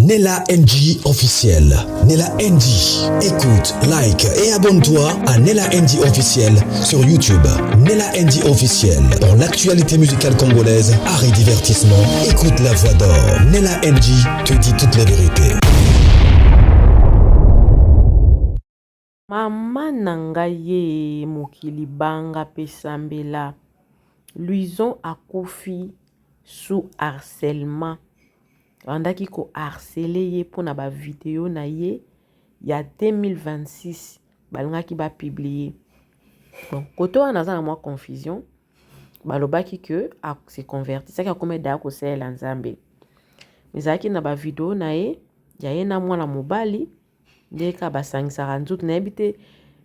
Nella NG officiel. Nella NG. Écoute, like et abonne-toi à Nella NG officiel sur YouTube. Nella NG officiel. Pour l'actualité musicale congolaise, art et divertissement, écoute la voix d'or. Nella NG te dit toute la vérité. Mama na ngai yee mokili banga pe sambela Louison akufi sous harcèlement bandaki ko harceler ye pona ba video na ye ya 2026 balingaki ba publier bon kote wana naza na mwa confusion balobaki que a se convertisaki akomi daya kosalela Nzambe ezalaki na ba video na ye ya ye na mwana mobali nde kaka basangisaka nzoto nayebi te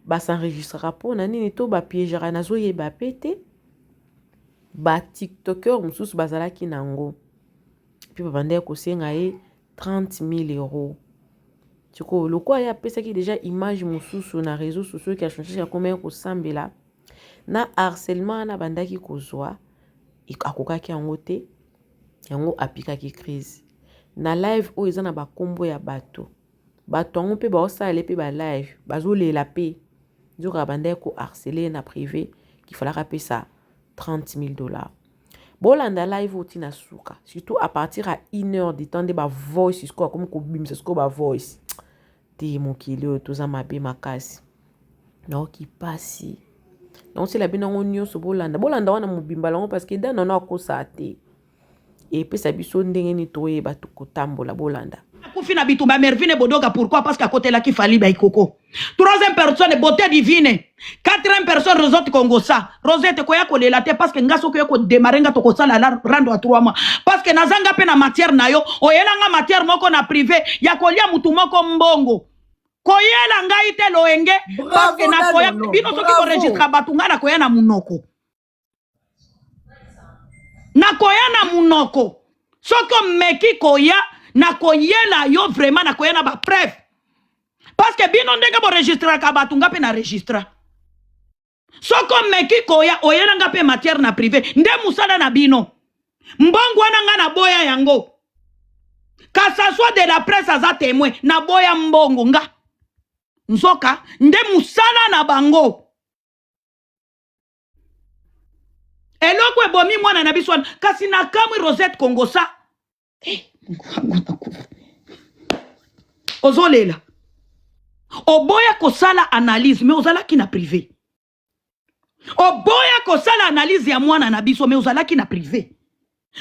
basenregistraka mpo na nini to bapiejaka nazoyeba pe te ba tiktoker mosusu bazalaki na yango mpe babandaki kosenga ye 30 000 euros sikoyo lokola ye apesaki deja image mosusu na réseau sociaux ke achange akomaki kosambela na harcèlement wana abandaki kozwa akokaki yango te yango apikaki crise na live oyo eza na bakombo ya bato bato yango mpe baosalela mpe ba live bazolela mpe nzoka abandaki ko harceler ye na privé kifalaka apesa 30 000 dollars bolanda live oyo ntina suka surtout à partir ya une heure du temps nde ba voice sikoyo akomi kobimisa sikoyo ba voice te mokili oyo toza mabe makasi naoki mpasi naosela bino yango nyonso bolanda bolanda wana mobimba lango parce que dana no akosa te epesa biso ndenge nini toyeba kotambola bolanda akufi na bitumba mervine bodoga pourquoi parce que akotelaki fali baikoko troisième personne beauté divine quatrième personne rosette kongosa rosette koya kolela te parce que nga soki oye kodemare nga tokosala la rando ya trois mois parce que naza nga mpe na matière na yo oyela nga matière moko na privé ya kolia mutu moko mbongo koyela ngai te loyenge parce que nakoya bino soki koregistra bato ngai nakoya na munoko nakoya na munoko soki omeki koya nakoyela yo vraiment nakoya na bapreuve parce que bino ndenge boregistraka bato nga mpe na registra soki omeki koya oyela nga mpe matière na privé nde mosala na bino mbongo wana nga naboya yango kasaswa de la presse aza témoin naboya mbongo nga nzoka nde mosala na bango eloko ebomi mwana na biso wana kasi nakamwi rosette kongosa eh, ozolela oboya kosala analyse me ozalaki na privé oboya kosala analyse ya mwana na biso me ozalaki na privé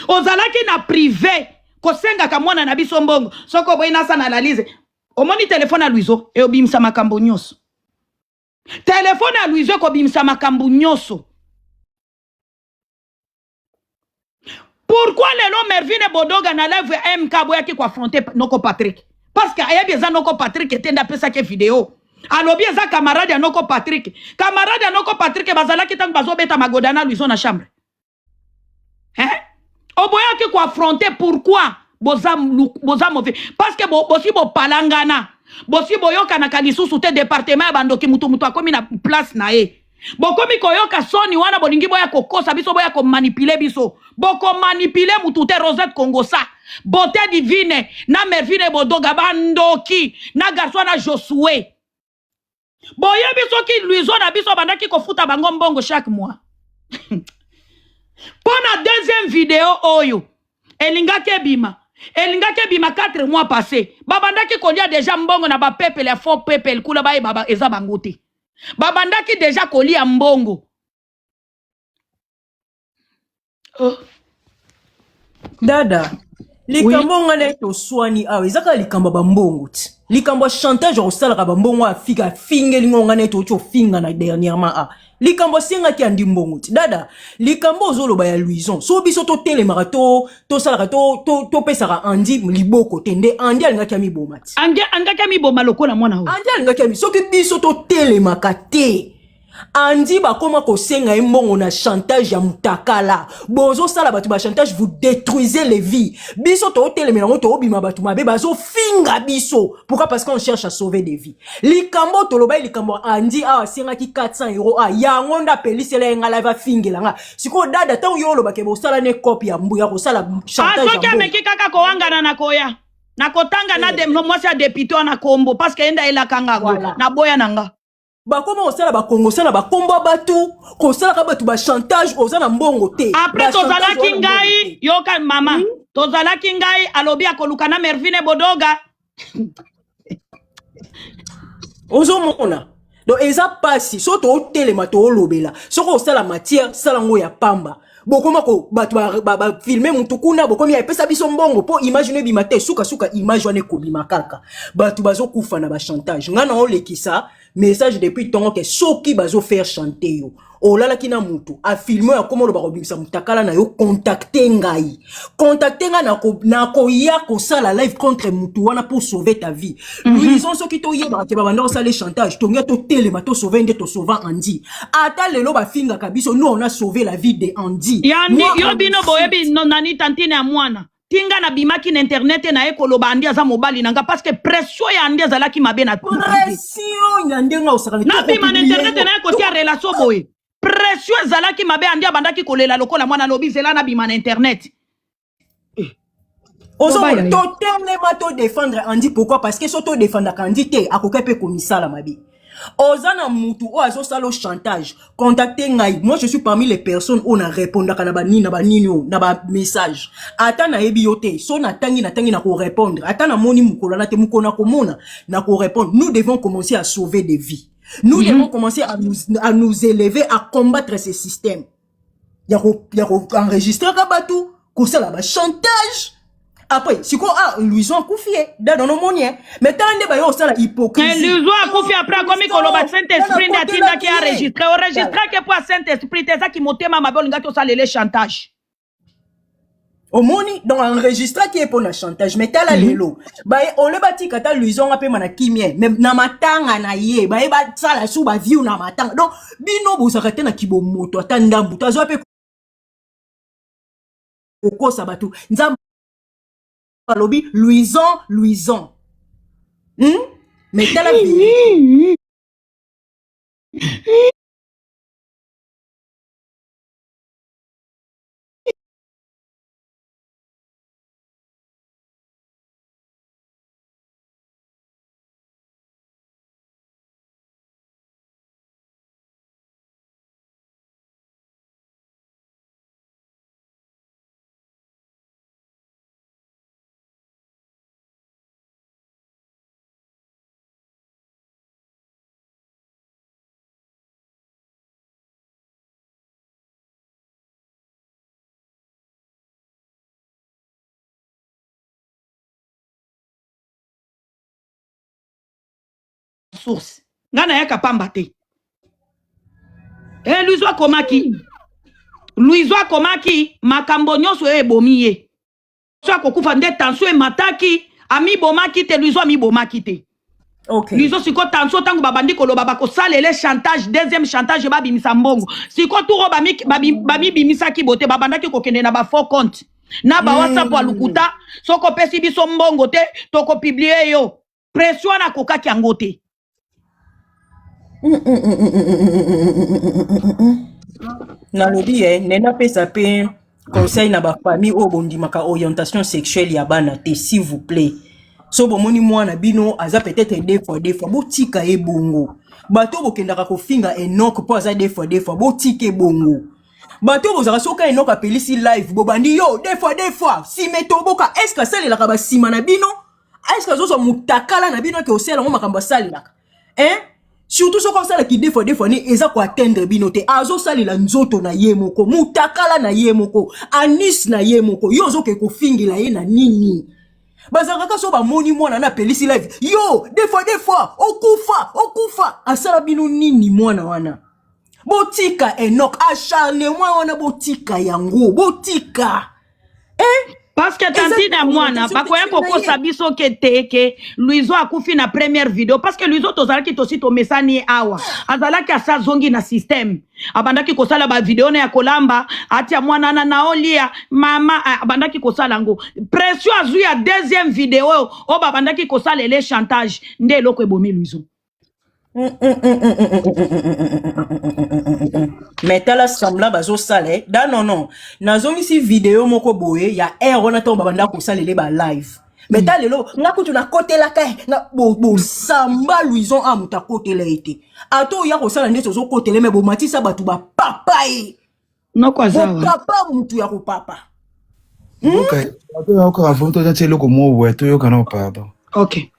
ozalaki na privé kosengaka mwana na biso mbongo soki oboyi nasala analyse omoni telefone ya luizo eobimisa makambo nyonso telefone ya luizo ekobimisa makambo nyonso pourquoi lelo mervine bodoga na live ya mk aboyaki koaffronte noko patrick parce que ayebi eza noko patrick te nde apesaki video alobi eza camarade ya noko patrick camarade ya noko patrick bazalaki ntango bazobeta magoda na luizo na chambre hein? Oboyaki ko affronter pourquoi? Boza boza mauvais parce que bo, bosi bopalangana bosi boyokanaka lisusu te departement ya bandoki mutu mutu akomi na place na ye bokomi koyoka soni wana bolingi boya kokosa biso boya komanipule biso bokomanipule mutu te rosette kongosa beauté divine na mervine bodoga bandoki na garçon na josue boyebi soki luizo na biso abandaki kofuta bango mbongo chaque mois mpo na deuxième video oyo elingaki ebima elingaki ebima 4 mois passé babandaki kolia deja mbongo na bapepele ya faux pepele kuna bayeba eza bango te babandaki deja kolia mbongo Oh. Dada, likambo oui. nga naye toswani awa eza kaka likambo ya bambongo ti likambo ya chantage akosalaka bambongo afika afingeli ngo nga naye touti ofinga na dernièrement a likambo asengaki andi mbongo ti dada likambo ozoloba ya luison so biso totelemaka to tosalaka topesaka to, to andi liboko te nde andi alingaki amiboma ti alingaki amiboma lokola mwana oyo andi alingaki ami soki biso totelemaka te Andy bakoma kosenga ye mbongo na chantage ya mutakala. Bozo sala batu ba chantage vous détruisez les vies. Biso to telemela ngo to bima batu mabe bazo finga biso. Pourquoi parce qu'on cherche à sauver des vies. Likambo toloba likambo Andy awa sengaki 400 euros ah yango nda pelisela ye nga live afingela nga. Siko dada tango yo oloba ke bosala ne copie ya mbuya kosala chantage. Asoki ameki kaka kowangana na koya. Nakotanga na de, mwasi ya député wana kombo parce que ye nde ayelaka nga yango. Voilà. Naboya na nga. Bakoma kosala bakongosa na bakombo ya bato, kosalaka bato bachantage, oza na mbongo te. Après Ba chantage tozalaki wana mbongo ngai te. yoka mama, tozalaki ngai alobi akoluka na Mervine Bodoga. Ozomona, donc eza pasi. So totelema, toolobela, soki osala matière, sala yango ya pamba. Bokoma ko bato bafilme mutu kuna, bokomi epesa biso mbongo mpo image no ebima te. Sukasuka image wana ekobima kaka, bato bazokufa na bachantage. Ngai na olekisa message depuis ntongo ke soki bazofaire chanter yo, olalaki na mutu, afilme oyo akoma oloba kobimisa mutakala na yo, contacte ngai, contacte ngai, nakoya kosala live contre mutu wana pour sauver ta vie. Louison, soki toyebaka te babanda kosala chantage, tongia totelema, tosauve nde tosauva Andy. Ata lelo bafingaka biso, nous on a sauvé la vie de Andy. Yandi Moi, yo on bino cite. Boyebi no, nani tantine ya mwana tinga nabimaki na internet na ye koloba Andi aza mobali na nga parce que pression ya Andi ezalaki mabe na Pression ya ndenge osakana. Nabima na internet na ye kotia relation boye, pression ezalaki mabe. Andi abandaki kolela lokola mwana, alobi zela nabima na internet. Ozomona, Toba ya totelema todéfendre Andi. Pourquoi? Parce que so todéfendaka Andi te, akoki mpe komisala mabe. Oza na mutu oyo azosala o chantage, contacte ngai. Moi je suis parmi les personnes oyo na répondaka na banini, na banini oyo na bamessage. Ata nayebi yo te, so natangi, natangi, na korépondre. Ata namoni mokolo wana te, mokolo nakomona, na korépondre. Nous devons commencer à sauver des vies. Nous devons commencer à nous élever, à combattre ces systèmes ya koenregistraka bato, kosala bachantage. Après sikoyo, ah, Louison akufi ye dada, nomoni ye, mais tala nde baye kosala hypocrisie. Louison akufi, après akomi koloba Saint Esprit nde atindaki enregistre. Oregistraki mpo ya Saint Esprit te, ezaki motema mabe, olingaki osalele chantage. Omoni, donc enregistraki ye mpo na chantage, mais tala lelo baye ole batika ata Louison nga pema na kimie, mais na matanga na ye baye basala su baview na matanga. Donc bino bozalaka te na kibomoto ata ndambu to azwa mpe kokosa bato. Nzambe alobi Louison, Louison, Mais tala vérité. Source ngai nayaka pamba te. E Luizo akomaki, Luizo akomaki makambo nyonso oyo ebomi ye. So akokufa nde tension emataki, amibomaki te. Luizo amibomaki te. Luizo sikoyo tension, ntango babandi koloba bakosalele chantage, deuxième chantage, babimisa mbongo. Sikoyo turo bamibimisaki bote, babandaki kokende na bafaux compte na bawhatsapp ya lokuta: soki opesi biso mbongo te, tokopublier yo. Pression wana akokaki yango te. Nalobi ye nde napesa mpe conseil na bafamille oyo bondimaka orientation sexuelle ya bana te. S'il vous plaît, so bomoni mwana bino aza peut-être deux fois deux fois, botika ye bongo. Bato oyo bokendaka kofinga Enok mpo aza deux fois deux fois, botika ye bongo. Bato oyo bozalaka, soki Enok apelisi live, bobandi yo deux fois deux fois, nsima etoboka. Est ce que asalelaka basima na bino? Est ce que azozwa motakala na bino ake osala yango makambo asalelaka, hein? Surtout soki asalaki deux fois deux fois, ne eza koatteindre bino te. Azosalela nzoto na ye moko, motakala na ye moko, anus na ye moko. Yo ozoke kofingela ye na nini? Bazalaka kaka so bamoni mwana na apelisi live, yo deux fois deux fois, okufa, okufa. Asala bino nini mwana wana? Botika Enok, acharnement wana botika yango, botika, eh? Parce que tantine ya mwana bakoya kokosa biso ke te ke Luizo akufi na première vidéo, parce que Luizo tozalaki tosi tomesani ye awa, azalaki asa azongi na système, abandaki kosala bavideo na ya kolamba, atia mwana na naolia mama, abandaki kosala yango. Pression azwi ya deuxième vidéo oyo babandaki kosalela chantage nde eloko ebomi Luizo. Mais tala semblant bazosala da. Non, non, nazongisi video moko boye ya aire wana ntango babanda kosalela ba live. Mais ta lelo nga kutu nakotelaka ye na bosamba bo Louison a moto akotela ye te. Ata oya kosala ndeti ozokotela me bomatisa bato bapapa ye. Noko aza wana. Bopapa mutu ya kopapa. Mboka toyoka avant totia eloko moko boye toyoka nao pardon. Ok.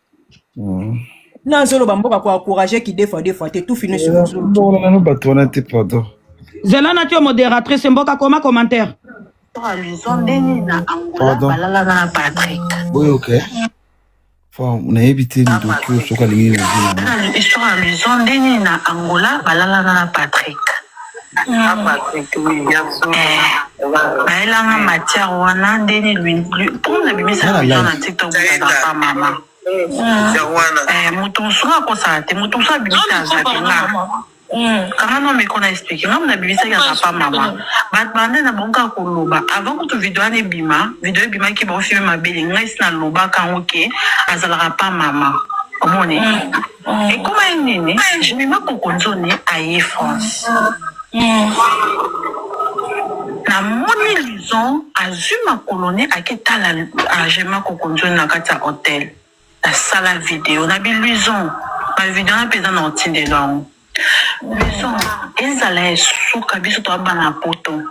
Nazoloba mboka ko encourager ki deux fois deux fois te tout fini sur Mbongo nano bato wana te pardon. Zela na tio modératrice mboka koma commentaire. Pardon. Boyoka eh. Enfin, nayebi te ndoki oyo soki alingi nini na vie na nga. Histoire ya Luison nde nini na Angola balalana na Patrick. Bayelanga matière wana nde nini mpo nabimisa Nga na Luison na live. TikTok bozalaka mama. Moto mosusu akosala te moto mosusu abimisa aza te nga. Kanga no micro na explique nga na bimisaki ya papa mama bato bande na bango kaka koloba avant kutu video wana ebima video ebimaki bango filme mabele ngai si nalobaka yango ke azalaka pa mama omoni ekoma ye nini jemima kokonzoni aye France namoni lison azwi makolo ne aketala jemima kokonzoni na kati ya hotel Nasala video na bi luison ba video wana mpe eza na otindelo yango luison ezala ya suka biso toa bana ya poto.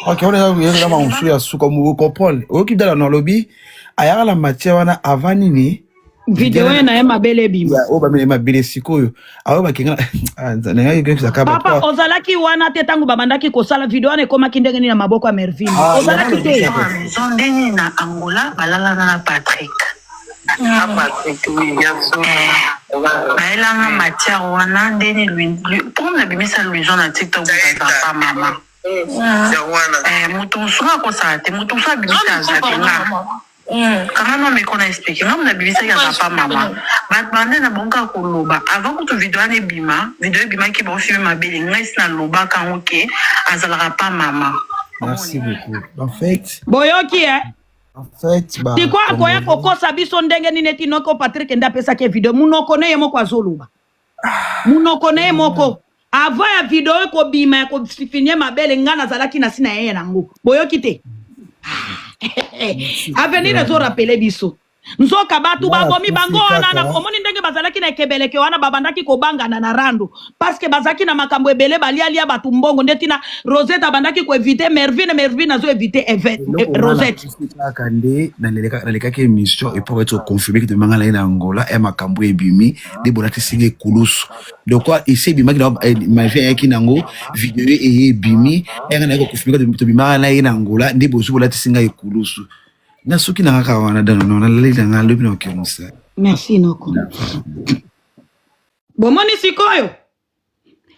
Ok, wana eza eza makambo ya suka mo comprendre. Oyoki dala na lobi ayaka na matière wana avant nini? Video ye na ye mabele ebima. Ya oyo bamele mabele sikoyo. Ayo bakenga ah na ngai ko kaka Papa ozalaki wana te tango babandaki kosala video wana ekomaki ndenge nini na maboko ya Mervine? Ah, Ozalaki te. Maison ndenge nini na Angola balalana na Patrick. Bayelanga matière wana ndenge nini mpo nabimisa Louison na TikTok bozalaka mama. Moto mosusu akosala te moto mosusu abimisa aza te nga. Kanga no micro na explique nga nabimisaki ya papa mama bato bande na bango kaka koloba avant kutu video wana ebima video ebimaki bango filme mabele ngai si nalobaka yango ke azalaka pa mama. Merci beaucoup. En fait, Boyoki eh? en fait ba Sikoyo akoya Congolais kokosa biso ndenge nini eti noko Patrick nde apesaki ye video munoko ne ye moko azoloba munoko na ye moko avant ya video ekobima ya kofinie mabele ngai nazalaki na si na yeye nango boyoki te avenir ezorapele biso nzoka bato babomi bango wana na omoni ndenge bazalaki na ekebeleke wana babandaki kobangana na rando parceke bazalaki na makambo ebele balialia bato mbongo nde ntina rosette abandaki koevite mervine mervine azo evite rosette kaka nde nalekaki émission epoque eti oconfirme ke tobimanga na ye na angola ya makambo ebimi nde bolatisi nga ekulusu donc esi ebimaki na eh, mavi ayaki nango video eye ebimi yanga naye kokonfirme tobimaka na ye na angola nde bozwi bolatisi nga ekulusu na soki na kaka wana danono nalali na nga lobi na okende mosala merci noko bomoni sikoyo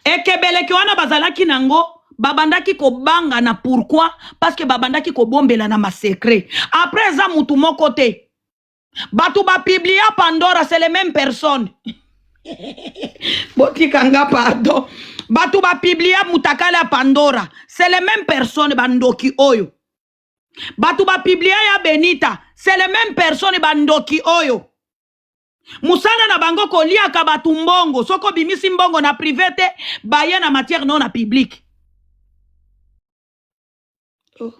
ekebeleke wana bazalaki nango babandaki kobangana pourquoi parce que babandaki kobombela na masecret après eza mutu moko te bato bapiblia pandora c'est les mêmes personnes botika nga pardon bato bapiblia mutakala ya pandora c'est les mêmes personnes bandoki oyo bato bapiblia ya benita c'est les mêmes personnes bandoki oyo mosala na bango koliaka bato mbongo soki obimisi mbongo na prive te baye na matière no na publique Oh.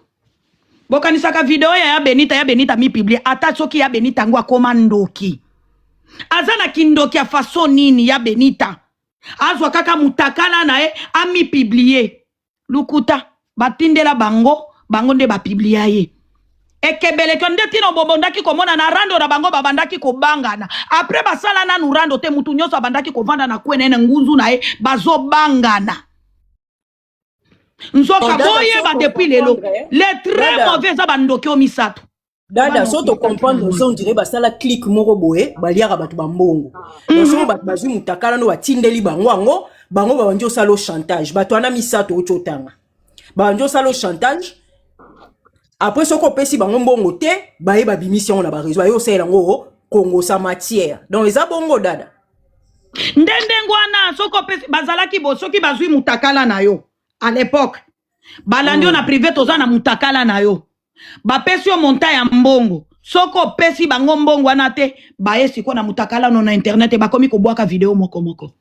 Bokanisaka video ya ya Benita ya Benita mi publie ata soki ya Benita yango akoma ndoki. Aza na kindoki ya façon nini ya Benita? Azwa kaka mutakala na ye ami publie. Lukuta batindela bango bango nde ba publia ye. Ekebeleke nde tina bobondaki komona na rando na bango babandaki kobangana. Après basala nanu rando te mutu nyonso abandaki kovanda na kwe na ye na ngunzu na ye bazobangana. Nzoka boyeba depuis lelo les très mauvais eza bandoki oyo misato. Dada so to comprendre ozo on dirait basala clique moko boye baliaka bato ba mbongo. Donc soki bato bazwi mutakala no batindeli bango yango bango babandi osala chantage bato wana misato oti otanga babandi osala chantage après soki opesi bango mbongo te baye babimisi yango na bareseau baye osalela yango kongosa matière donc eza bongo dada nde ndenge wana soki opesi bazalaki bo soki bazwi mutakala na yo à l'époque balandi yo na privé toza na mutakala na yo bapesi yo monta ya mbongo soki opesi bango mbongo wana te baye sikoyo na mutakala no na internet bakomi kobwaka video moko moko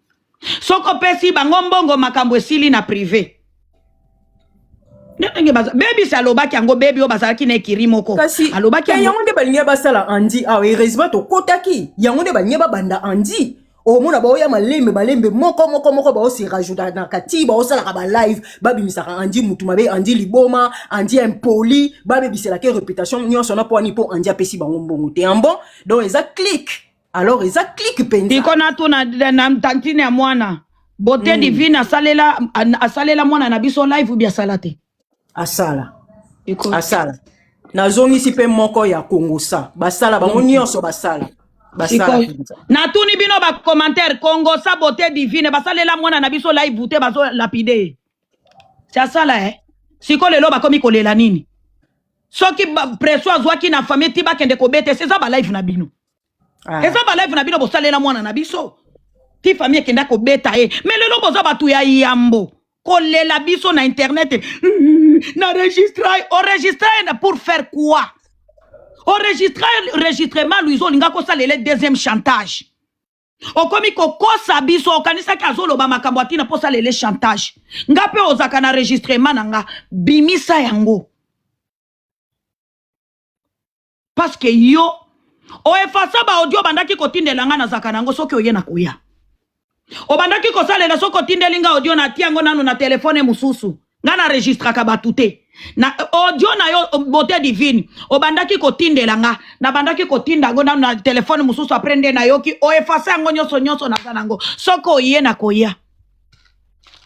soki opesi bango mbongo makambo esili na privé. Ndenge baza baby si alobaki yango baby oyo bazalaki na ekiri moko. Kasi Alobaki yango yango nde balingi basala andi awa heureusement tokotaki yango nde balingi babanda andi omona baoya malembe malembe moko moko moko baose rajoutanaka ti baosalaka balive babimisaka andi mutu mabe andi liboma andi impoli babebiselaka reputation nyonso na mpo ani mpo andi apesi bango mbongo te en bon donc eza clique alors eza clique mpenza Iko natuna na tantine ya mwana beauté divine asalela asalela mwana na biso live ubi asala te. Asala. Asala. Nazongisi mpe moko ya kongosa basala bango nyonso basala basala mpenza. Natuni bino ba commentaire kongosa beauté divine basalela mwana na biso live te bazo lapide. Si asala eh. Siko lelo bakomi kolela nini? Soki pression azwaki na famille ti bakende kobeta eza ba live na bino. Ah. Eza ba live na bino bosalela mwana na biso. Ti famille ekenda kobeta ye. Mais lelo boza bato ya yambo. Kolela biso na internet. Na registre, enregistre pour faire quoi? Enregistre enregistrement Louison olinga kosalela deuxième chantage. Okomi kokosa biso okanisaki azoloba makambo atina mpo osalele chantage. Nga mpe ozaka na enregistrement na nga bimisa yango. Parce que yo oefasa ba audio obandaki kotindela nga nazaka na yango soki oye na koya. Obandaki kosalela soki otindeli nga audio na tia yango nanu na telefone mosusu. Nga na registraka bato te. Na audio na yo beauté divine obandaki kotindela nga nabandaki kotinda yango nanu na telefone mosusu apres nde nayoki oefasa yango nyonso nyonso naza nango soki oye na koya.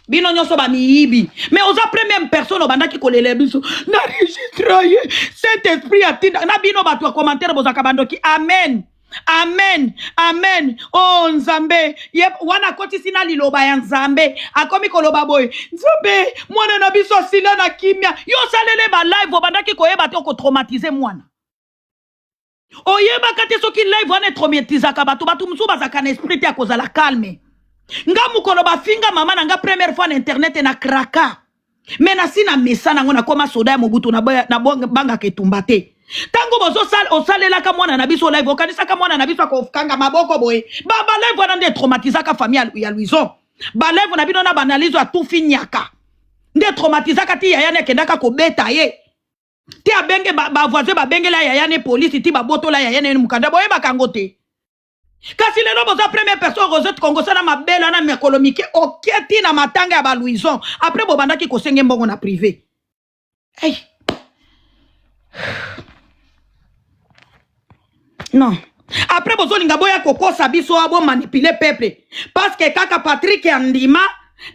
Bino nyonso ba miyibi. Mais oza première personne obandaki kolela biso. Na registre ye. Saint Esprit atinda na bino bato ya commentaire bozaka bandoki. Amen. Amen. Amen. Oh Nzambe, ye wana akotisi na liloba ya Nzambe. Akomi koloba boye. Nzambe, mwana na biso asila na kimia. Yo salele ba live obandaki koyeba te okotraumatize mwana. Oyebaka te soki live wana etraumatisaka bato. Bato mosusu bazalaka na esprit te ya kozala calme. Nga mokolo bafinga mama na nga première fois na internet na kraka. Mais nasi na mesa nango nakoma soda ya Mobutu na bangaka etumba te. Tango bozosala osalelaka mwana na biso live okanisaka mwana na biso akokanga maboko boye. Ba ba live wana nde traumatisaka famille ya Louison. Ba live na bino na ba analyse ya tufi nyaka. Nde traumatisaka ti yaya ne akendaka kobeta ye. Ti abenge ba, ba voisin babengela yaya ne police ti babotola yaya ne mukanda boyebaka yango te. Kasi lelo boza première personne Rosette Kongosa na mabela na mikolo mike oketi na matanga ya ba Louison après bobandaki kosenge mbongo na privé. Hey. Non. Après bozolinga boya kokosa biso bo manipuler peuple parce que kaka Patrick andima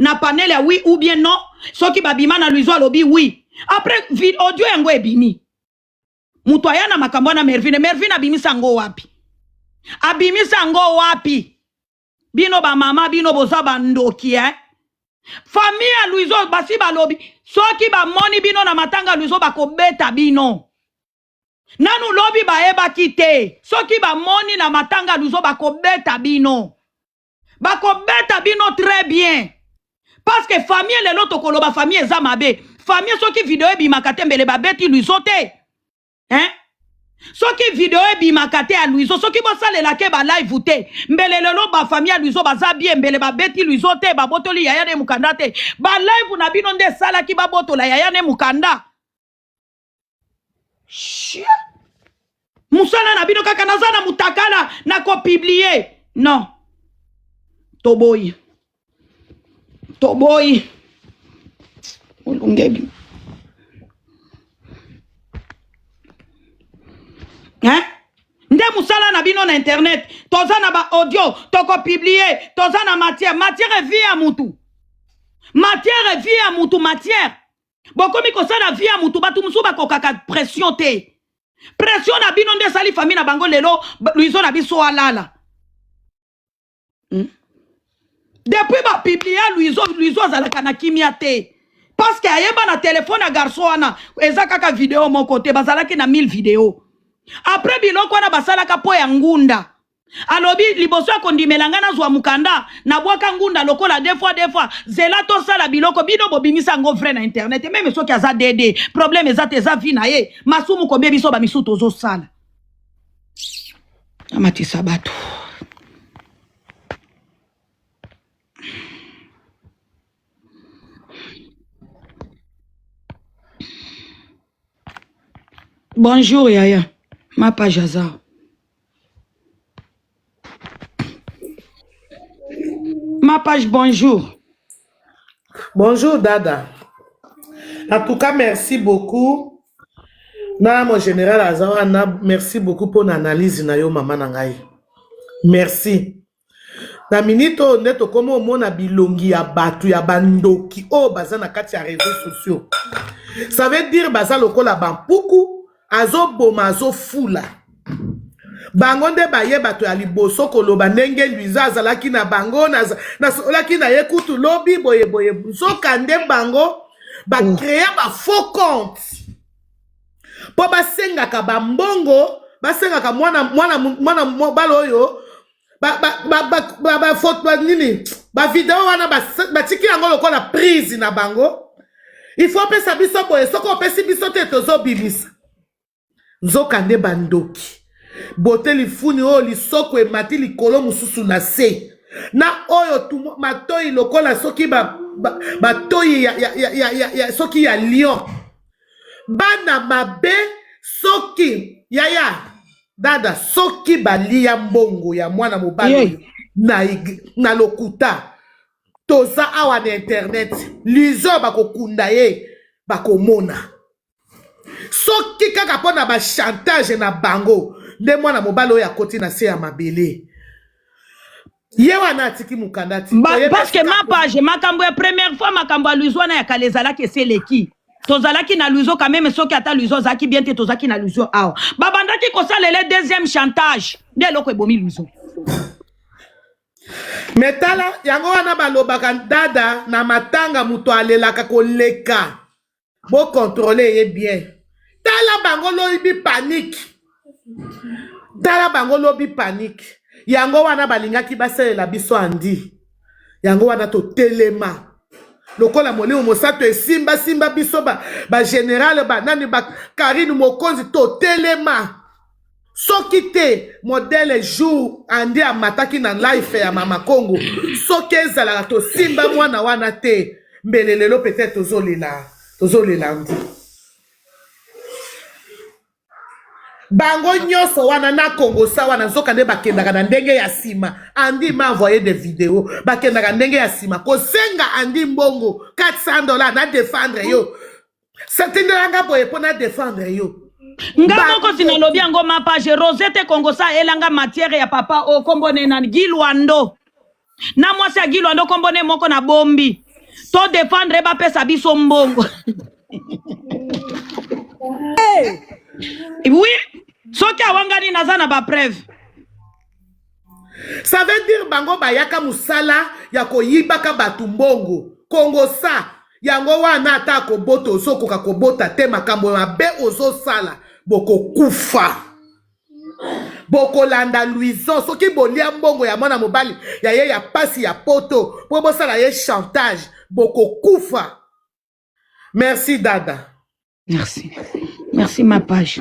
na panel ya oui ou bien non soki babima na Louison alobi oui après audio yango ebimi moto aya na makambo wana Mervine Mervine abimisa yango wapi abimisa yango wapi bino ba mama bino boza bandoki eh? Famille ya Louison basi balobi soki bamoni bino na matanga ya Louison bakobeta bino nanu lobi bayebaki te soki bamoni na matanga ya Louison bakobeta bino bakobeta bino très bien parce que famille lelo tokoloba famille eza mabe famille soki video ebimaka te mbele babeti Louison te hein soki video ebimaka te ya Louison soki bosalelaka ba live te mbele lelo ba famille ya Louison baza bien mbele babeti Louison te babotoli yaya ne mukanda te ba live na bino nde esalaki babotola yaya ne mukanda Chien. Musala na bino kaka naza na mutakala na ko publier non toboyi toboyi olungebi hein nde musala na bino na internet toza na ba audio toko publier toza na matière matière vie ya mutu matière vie ya mutu matière bokomi kosala vie ya mutu bato mosusu bakokaka pression te pression na bino nde esali famille na bango lelo Louison na biso alala Depuis ba publia Louison, Louison azalaka na kimia te. Parce que ayeba na telefone ya garçon wana eza kaka video moko te, bazalaki na 1000 video. Après biloko wana basalaka po ya ngunda. Alobi liboso ya kondimela ngai nazwa mukanda, nabwaka ngunda lokola deux fois deux fois. Zela tosala biloko bino bobimisa yango vrai na internet. Meme soki aza DD, problème eza te, eza vie na ye. Masumu combien biso ba misusu tozosala. Amatisa bato. Bonjour yaya, ma page aza. Ma page bonjour. Bonjour Dada. En tout cas, merci beaucoup. Na mon général aza wana, merci beaucoup pour l'analyse na yo mama na ngai. Merci. Na minute oyo nde tokomi omona bilongi ya bato ya bandoki oyo baza na kati ya réseaux sociaux. Ça veut dire baza lokola bampuku, azoboma azofula. Bango nde baye bato ya liboso koloba ndenge Luiza azalaki na bango, nasololaki na ye kutu lobi boye boye. Nzoka nde bango bacrea ba faux compte mpo basengaka bambongo, basengaka mwana mwana mwana mobali oyo ba ba ba ba ba ba foto ba nini ba video wana batiki yango lokola prise na bango. Il faut opesa biso boye, soki opesi biso te tozobimisa. Nzoka nde bandoki bote lifuni oyo lisoko emati likolo mosusu na se na oyo tumo, matoi lokola soki batoi ba, ba ya, ya, ya, ya, ya, soki ya lion. Bana mabe soki yaya dada soki balia mbongo ya mwana mobali oyo na, na lokuta toza awa na internet lizo bakokunda ye bakomona soki kaka mpo na bachantage na bango nde mwana mobali oyo akoti na se ya mabele ye wana atiki mokanda ti parce que ma page makambo ya première fois makambo ya luizo wana ya kala ezalaki esi eleki tozalaki na luizo quand même soki ata luizo azalaki bien te tozalaki na luizo awa babandaki kosalela deuxième chantage nde eloko ebomi luizo. Me tala yango wana balobaka dada na matanga moto alelaka koleka bo contrôler ye bien. Tala bango lobi panique, tala bango lobi panique. Yango wana balingaki basalela biso andi, yango wana totelema lokola molimo mosantu esimba simba biso ba, ba général ba nani ba Karine Mokonzi totelema. Soki te modèle jour andi amataki na life ya mama Kongo, soki ezalaka tosimba mwana wana te mbele lelo peut-être tozolela tozolela andi bango nyonso wana na Kongo sa wana nzoka nde bakendaka na ndenge ya nsima. Andi ma envoyé des vidéos, bakendaka ndenge ya nsima kosenga andi mbongo 400 dollars na défendre yo, satindelanga boye mpo na défendre yo. Nga moko si nalobi yango ma page Rosette Kongo sa elanga matière ya papa o kombo ne nani Gilwando na mwasi ya Gilwando kombo ne moko na bombi to défendre bapesa biso mbongo. Hey! Oui, soki awangani naza na ba preuve. Ça veut dire bango bayaka musala ya koyibaka bato mbongo. Kongo sa yango wana ata akobota ozokoka kobota te, makambo mabe ozosala bokokufa. Bokolanda Louison soki bolia mbongo ya mwana mobali ya ye ya pasi ya poto po bosala ye chantage bokokufa. Merci dada. Merci. Merci ma page.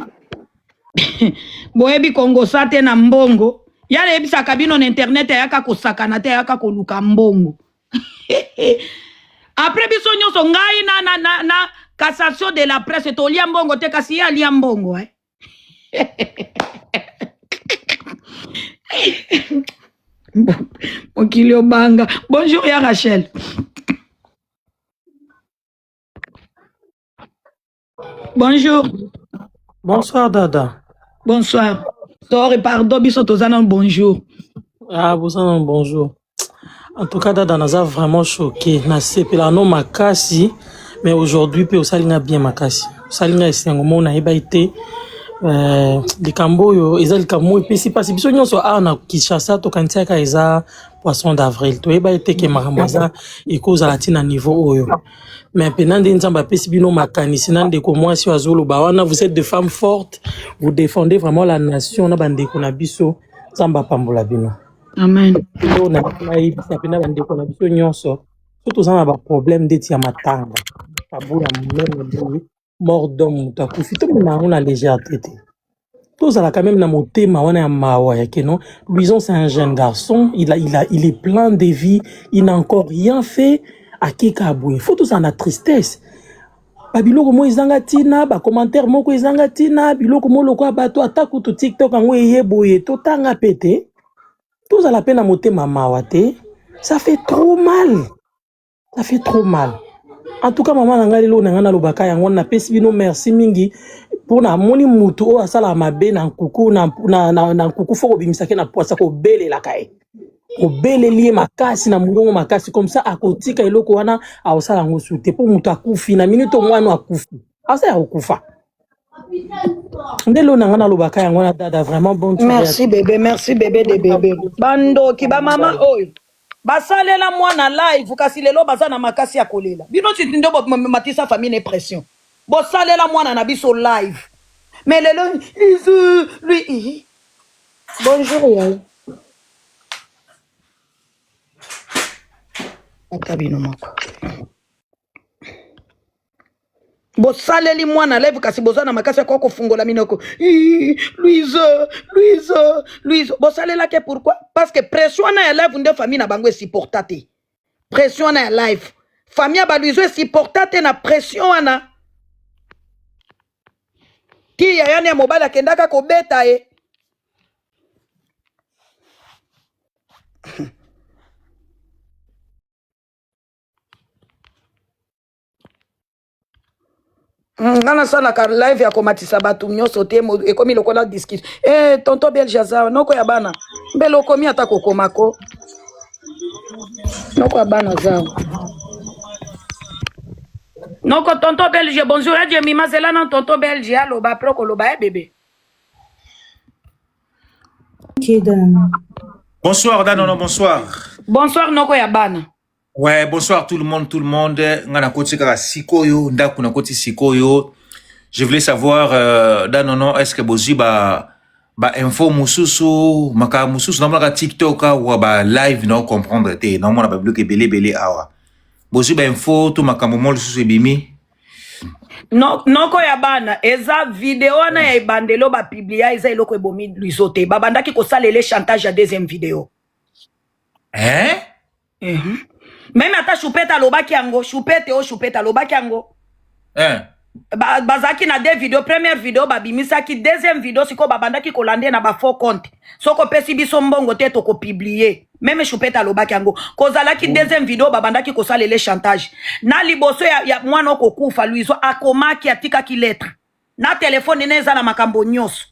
Boyebi Kongo sa te na mbongo. Ya nayebisaka bino na internet ayaka kosakana te, ayaka koluka mbongo. Après biso nyonso ngai na, na, na, na cassation de la presse tolia mbongo te, kasi ye alia mbongo eh. Mokili obanga. Bonjour ya Rachel. Bonjour. Bonsoir Dada. Bonsoir. Sorry, pardon, biso toza na bonjour. Ah, boza na bonjour. En tout cas Dada naza vraiment choqué. Nasepela no makasi, mais aujourd'hui pe osali nga bien makasi. Osali nga esengo moko nayebaki te. Euh, likambo oyo eza likambo moko epesi mpasi biso nyonso awa na Kinshasa tokanisaka eza poisson d'avril toyebaki te ke makambo eza ekozala ti na niveau oyo. Mais pena nde Nzambe apesi bino makanisi na ndeko mwasi oyo azoloba wana, vous êtes des femmes fortes, vous défendez vraiment la nation na bandeko na biso. Nzambe apambola bino. Amen. Oyo na nayebisa pena bandeko na biso nyonso, so toza na ba problème ndeti ya matanga, tabu ya monene boye, mort d'homme, moto akufi, tomema yango na légèreté te. Tozala quand même na motema wana ya mawa ya que non, Louison c'est un jeune garçon, il est plein de vie, il n'a encore rien fait, akeka boye. Faut tozala na tristesse. Babiloko moko ezanga ntina, bacommentaire moko ezanga ntina, biloko moko lokola bato ata kutu TikTok yango eye boye totanga mpe te, tozala mpe na motema mawa te. Ça fait trop mal, ça fait trop mal. En tout cas mama na ngai lelo na ngai nalobaka yango napesi bino merci mingi mpo namoni motu oyo asalaka mabe na nkuku na, na, na, na nkuku fo kobimisaka ye na pwasa kobelelaka ye obeleli ye makasi na mongongo makasi comme ça akotika eloko wana akosala yango su te mpo moto akufi na minute mwana akufi aza ya kokufa nde lelo na ngai nalobaka yango wana dada vraiment bonne soirée à Merci bébé, merci bébé de bébé. Bandoki ba mama oyo basalela mwana live kasi lelo baza na makasi ya kolela. Bino titi nde bomatisa famille na pression. Bosalela mwana na biso live. Mais lelo izu lui ihi. Bonjour yaya. Ata bino moko. Bosaleli mwana live kasi boza na makasi ya kofungola minoko. Ii, Louise, Louise, Louise. Bosalelaki pourquoi? Parce que pression wana ya live nde famille na bango esupporta te. Pression wana ya live. Famille ya ba Louise esupporta te na pression wana. Ti yaya ne ya mobali akendaka kobeta ye. Nga nasalaka live ya komatisa bato nyonso te, ekomi lokola discussion. Eh, tonton Belge aza noko ya bana mbele okomi ata kokoma ko noko ya bana aza noko tonton Belge bonjour adje mima zela na tonton Belge aloba apres okoloba ye bebe. Ok, Dan. Bonsoir Danono, bonsoir. Bonsoir noko ya bana. Ouais, bonsoir tout le monde, tout le monde. Nga nakoti kaka sikoyo, ndaku nakoti sikoyo. Je voulais savoir euh, Danono, est-ce que bozui ba ba info mususu, makambo mususu namonaka TikTok awa ba live na comprendre te, namona ba biloko ebele ebele awa. Bozui ba info to makambo mo lisusu ebimi? No, noko ya bana eza video wana ya ebandeli oyo bapublia eza eloko ebomi Luizo te, babandaki kosalela chantage ya deuxième video. Hein? Meme ata Choupette alobaki yango, Choupette o Choupette alobaki yango. Hein? Ba, bazalaki na deux vidéos, première vidéo babimisaki, deuxième vidéo sikoyo babandaki kolanda ye na ba faux compte. Soki opesi biso mbongo te tokopublier. Meme Choupette alobaki yango. Kozalaki deuxième vidéo babandaki kosalela chantage. Na liboso ya, ya mwana okokufa Luizo akomaki atikaki lettre. Na telefone ne eza na makambo nyonso.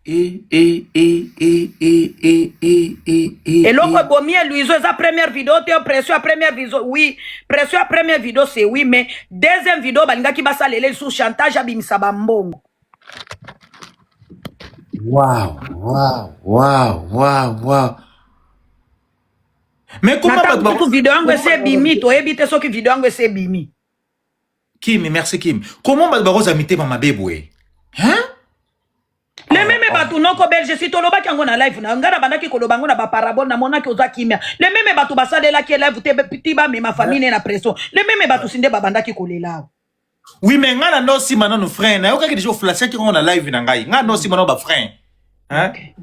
E e e e e e e e e Eloko e. ebomi ye Luizo eza première vidéo te, pression ya première vidéo oui, pression ya première vidéo c'est oui, mais deuxième vidéo balingaki basalela lisusu chantage abimisa bambongo. Wow, wow, wow, wow, wow. Mais Na comment bato ntango ba kutu video yango esi ebimi, toyebi te soki video yango esi ebimi. Kim, merci Kim. Comment bato bakozala mitema mabe boye? Hein? Le meme bato noko belge si tolobaki yango na live na ngai nabandaki koloba yango na baparabole namonaki oza kimia. Le meme bato basalelaki ye live te ti bamema famille ne na pression. Le meme bato si nde babandaki kolela awa. Oui, mais nga na ndo sima nanu frein. Nayokaki déjà oflashaki yango na live na ngai. Nga ndo sima nanu ba frein. Hein? Okay.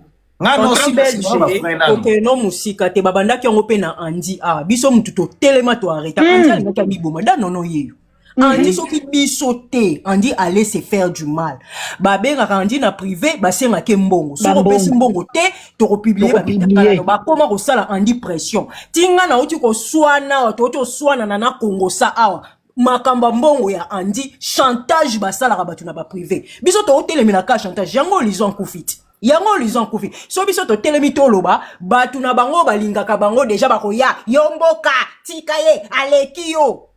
Nga ndo Tonton sima sima nanu ba Belge, frein nanu. tokende no mosika te, babandaki yango mpe na Andy awa. Biso mutu totelema to arrêta. Andy alingaki amiboma, da nono yeyo. Andy soki biso te, Andy allait se faire du mal. Babengaka Andy na privé, basengaki mbongo. Soki opesi Bambongo. mbongo te, tokopublier ba Tokopublier. mitakala. Bakoma kosala Andy pression. Ti nga nauti koswana awa, touti koswanana na Kongosa awa. Makambo ya mbongo ya Andy, chantage basalaka bato na ba privé. Biso totelemela ka chantage. Yango Lison akufi ti. Yango Lison akufi. So biso totelemi toloba, bato na bango balingaka bango deja bakoya. Yo mboka, tika ye, aleki yo.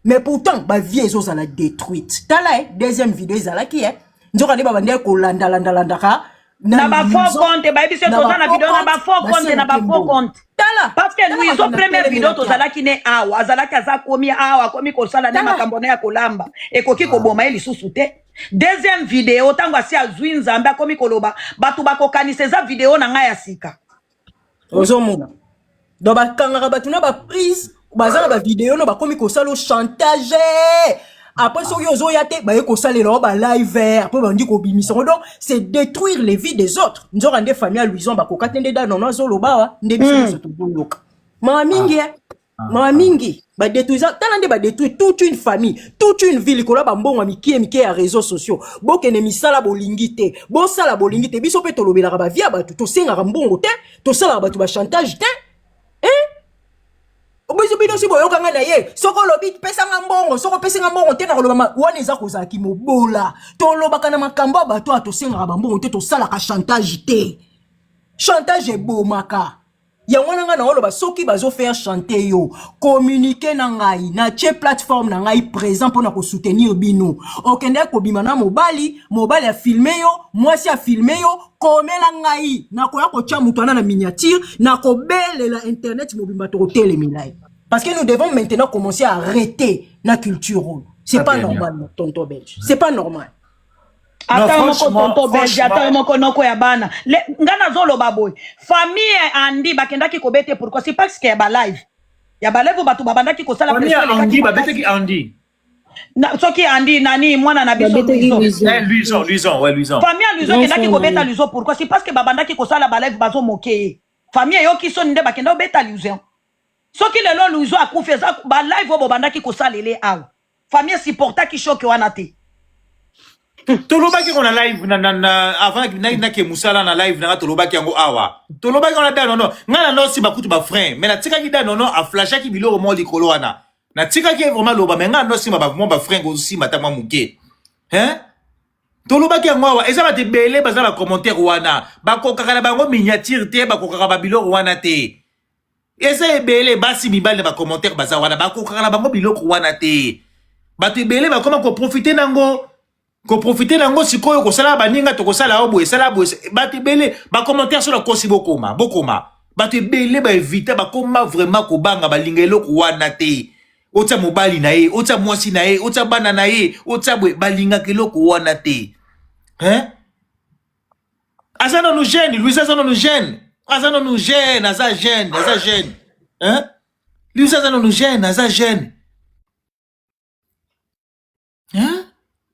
Mais pourtant, ba vie ezozala détruite. Tala eh, deuxième vidéo ezalaki eh. Nzoka nde babandaki kolanda-landa-landaka na ba faux compte bayebi so toza na video na ba faux compte na ba faux compte tala parce que Louiso première vidéo tozalaki ne awa azalaki aza akomi awa akomi kosala ne makambo na ya kolamba ekoki koboma ye lisusu te. Deuxième vidéo ntango asi azwi Nzambe akomi koloba bato bakokanisa eza video na ngai ya sika. Ozomona donc bakangaka bato na baprise baza na bavideo no bakomi kosala chantage. Après soki ozoya te baye kosalela o balive, après bandi kobimisa ngo. Donc c'est détruire les vies des autres. Nzoka nde famille ya Louison bakoka te nde da nono azoloba awa nde biso nyonso tozoyoka mama mingi eh. Mawa mingi badétruisa, tala nde badétruire toute une famille, toute une vie likolo ya bambongo ya mike mike ya réseaux sociaux. Bokende misala bolingi te, bosala bolingi te. Biso mpe tolobelaka bavie ya bato, tosengaka mbongo te, tosalaka bato bachantage te, eh? Biso bino si boyokanga na ye, soki olobi pesanga mbongo, soki opesinga mbongo te na koloba wana eza kozalaki mobola. Tolobaka na makambo ya bato oyo, tosengaka bambongo te, tosalaka chantage te. Chantage ebomaka. Yango wana ngai naoloba, soki bazofaire chanter yo, communique na ngai, natie plateforme na ngai présent mpona kosoutenir bino. Okende kobima na mobali, mobali afilme yo, mwasi afilme yo, komela ngai, nakoya kotia moto wana na miniature, nakobelela internet mobimba, tokotelemela ye, parce que nous devons maintenant commencer à arrêter la culture oyo. C'est pas normal, tonton Belge, c'est pas normal. Ata moko, tonton Belge, ata moko, noko ya bana, nga nazoloba boye, famille Andi bakendaki kobete. Pourquoi? C'est parce que ya balive, ya balive, bato babandaki kosala. Andi babetaki Andi. Soki Andi nani, mwana na biso. Luison, Luison, ouais, Luison. Famille ya Luison ekendaki kobeta Luison. Pourquoi? C'est parce que babandaki kosala balive, bazomoke ye. Famille eyoki soni nde bakenda kobeta Luison. Soki lelo Luison akufi, eza balive oyo bobandaki kosalela awa. Famille supportaki choc wana te. Tolobaki yango na live na avant nake mosala na live nanga, tolobaki yango awa, tolobaki yango na da nono. Ngai na nosi bakutu bafrein, mais natikaki da nono aflashaki biloko moko likolo wana, natikaki ye vraiment loba, mais ngai na nosima mwa bafrein kosimba ata mwa moke, hein. Tolobaki yango awa, eza bato ebele baza bacommentaire wana, bakokaka na bango miniature te, bakokaka babiloko wana te. Eza ebele, basi, mibali na bacommentaire baza wana, bakokaka na bango biloko wana te. Bato ebele bakoma koprofite nango, koprofite nango. Sikoyo kosala baninga, tokosala oyo boye, esala boye. Bato ebele bacommentaire, so nakosi, bokoma, bokoma. Bato ebele baevita, bakoma vraiment kobanga, balinga eloko wana te. Otia mobali na ye, otia mwasi na ye, otia bana na ye, otia boye, balingaka eloko wana te, hein? Aza nanu jeune, Louise aza nanu jeune, aza nanu jeune, aza jeune, aza jeune, hein? Louise aza nanu jeune, aza jeune, hein?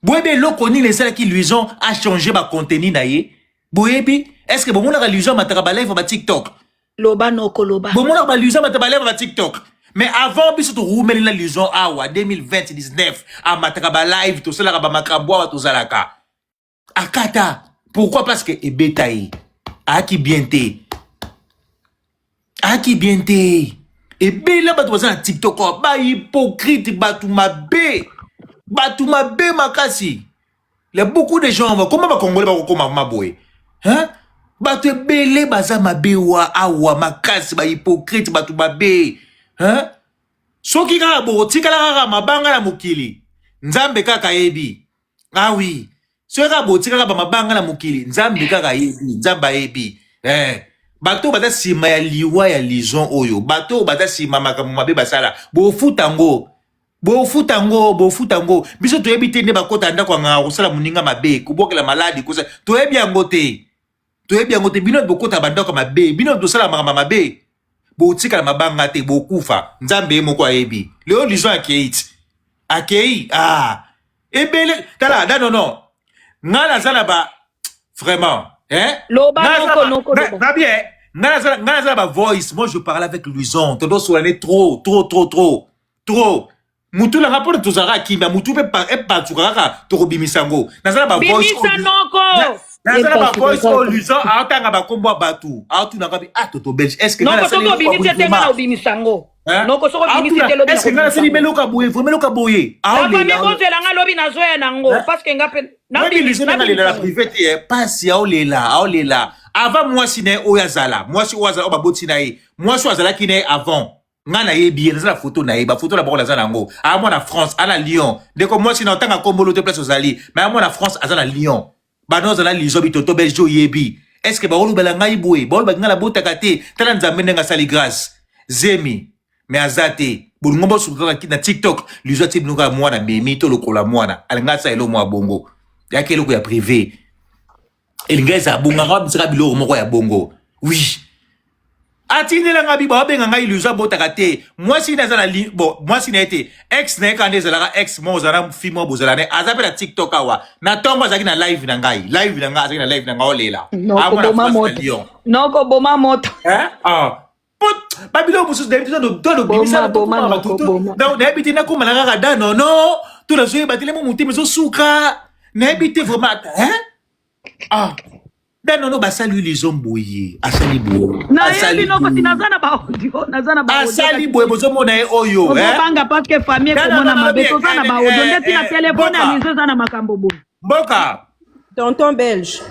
Boyebi eloko nini esalaki Louison achange bacontenu na ye? Boyebi? Est ce que bomonaka Louison amataka balive ba TikTok? Loba noko, loba. Bomonaka baLouison amata balive ba TikTok? Mais avant, biso torumeli na Louison awa 2020 19, amataka balive, tosalaka bamakambo awa, tozalaka. Akata pourquoi? Parce que ebeta ye, ayaki bien te, ayaki bien te. Ebele bato baza na TikTok awa, bahypocrite, bato mabe, bato mabe makasi. Il y a beaucoup de gens, comment bacongolais bakokoma maboye, hein? Bato ebele baza mabe wa awa makasi, bahypocrite, bato mabe, hein? Soki kaka bokotikala kaka mabanga na mokili, Nzambe kaka ayebi. Ah oui, soki kaka botikaka bamabanga na mokili, Nzambe kaka ayebi, Nzambe ayebi, eh. Bato oyo baza nsima ya liwa ya Lison oyo, bato oyo baza nsima makambo mabe basala, bofuta yango, bofuta yango, bofuta yango. Biso toyebi te nde bakota ndako ya nganga kosala moninga mabe, kobwakela maladi, kosala, toyebi yango te, toyebi yango te. Bino bokota bandako mabe, bino tosala makambo mabe, botikala mabanga te, bokufa. Nzambe ye moko ayebi. Lelo Lison akei ti akei. Ah, ebele, tala da non, ngai naza na ba vraiment, hein. Loba noko, noko, loba. Na bien, ngai naza na ba voice. Moi, je parle avec Luison, todosolane trop, trop, trop, trop, trop. Mutu nanga mpona tozalaka kimia, mutu mpe epatuka kaka, tokobimisa yango. Naza na bavoice, Bimisa noko. naza na bavoice oyo Luison aotanga bakombo ya bato, aotunaka bi: "Ah, toto Belge, est ce que Noko, soki obimisi te, nga na obimisa yango. Noko, soki obimisi te, lobi. Est ce que ngai nasali beloka boye, vraiment eloka boye?" Afami, bozela nga lobi, nazoya nango, parce que nga mpe Nayebi Luison ndenge alela na privé te, pasi, aolela, aolela. Avant mwasi na ye oyo azala, mwasi oyo azala, oyo baboti na ye, mwasi oyo azalaki na ye avant, ngai nayebi ye, naza na foto na ye, bafoto na bango naza na yango. Aa mwana France, aza na Lyon. Ndeko mwasi na otanga kombolo te, place ozali, mais aa mwana France, aza na Lyon. Bana ozala Lison bitoto Belge, oyebi, est ce que baolobela ngai boye, baolobaki ngai nabotaka te. Tala Nzambe ndenge asali grâce, zemi mais aza te. Bolingo bosuka na TikTok, Lizo atie bino kaka mwana memi to lokola mwana alinga asala eloko mwa bongo, yaki eloko ya privé, elinga ezala bonganga, babisaka biloko moko ya bongo. Oui, atindelanga bi babenga ngai, Lizo abotaka te. Mwasi na aza na li, bon, mwasi na ye te, ex na ye kaka nde ezalaka ex mo ozala na fi mo bozala na aza mpe na TikTok awa. Na ntongo azalaki na live na ngai, live na ngai, azalaki na live na ngai, olela. Noko, boma moto. Noko, boma moto. Ah. Po babiloko mosusu nayebi te to lobimisa Boma, boma, noko, boma. Donc nayebi te nakóma na kaka da nono to nazoyeba te lemo motema ezosuka nayebi te vraiment hein? Ah da nono basali lison boye asali boye Nayebi asali noko ti boye naza na ba audio, naza na ba audio asali kasi boye bozomona ye oyo hein? tozobanga parce que famille Da nono ekomona nalobi mabe toza na ba audio nde tina telefone ya mboka lizo eza na makambo boye. mboka Tonton Belge.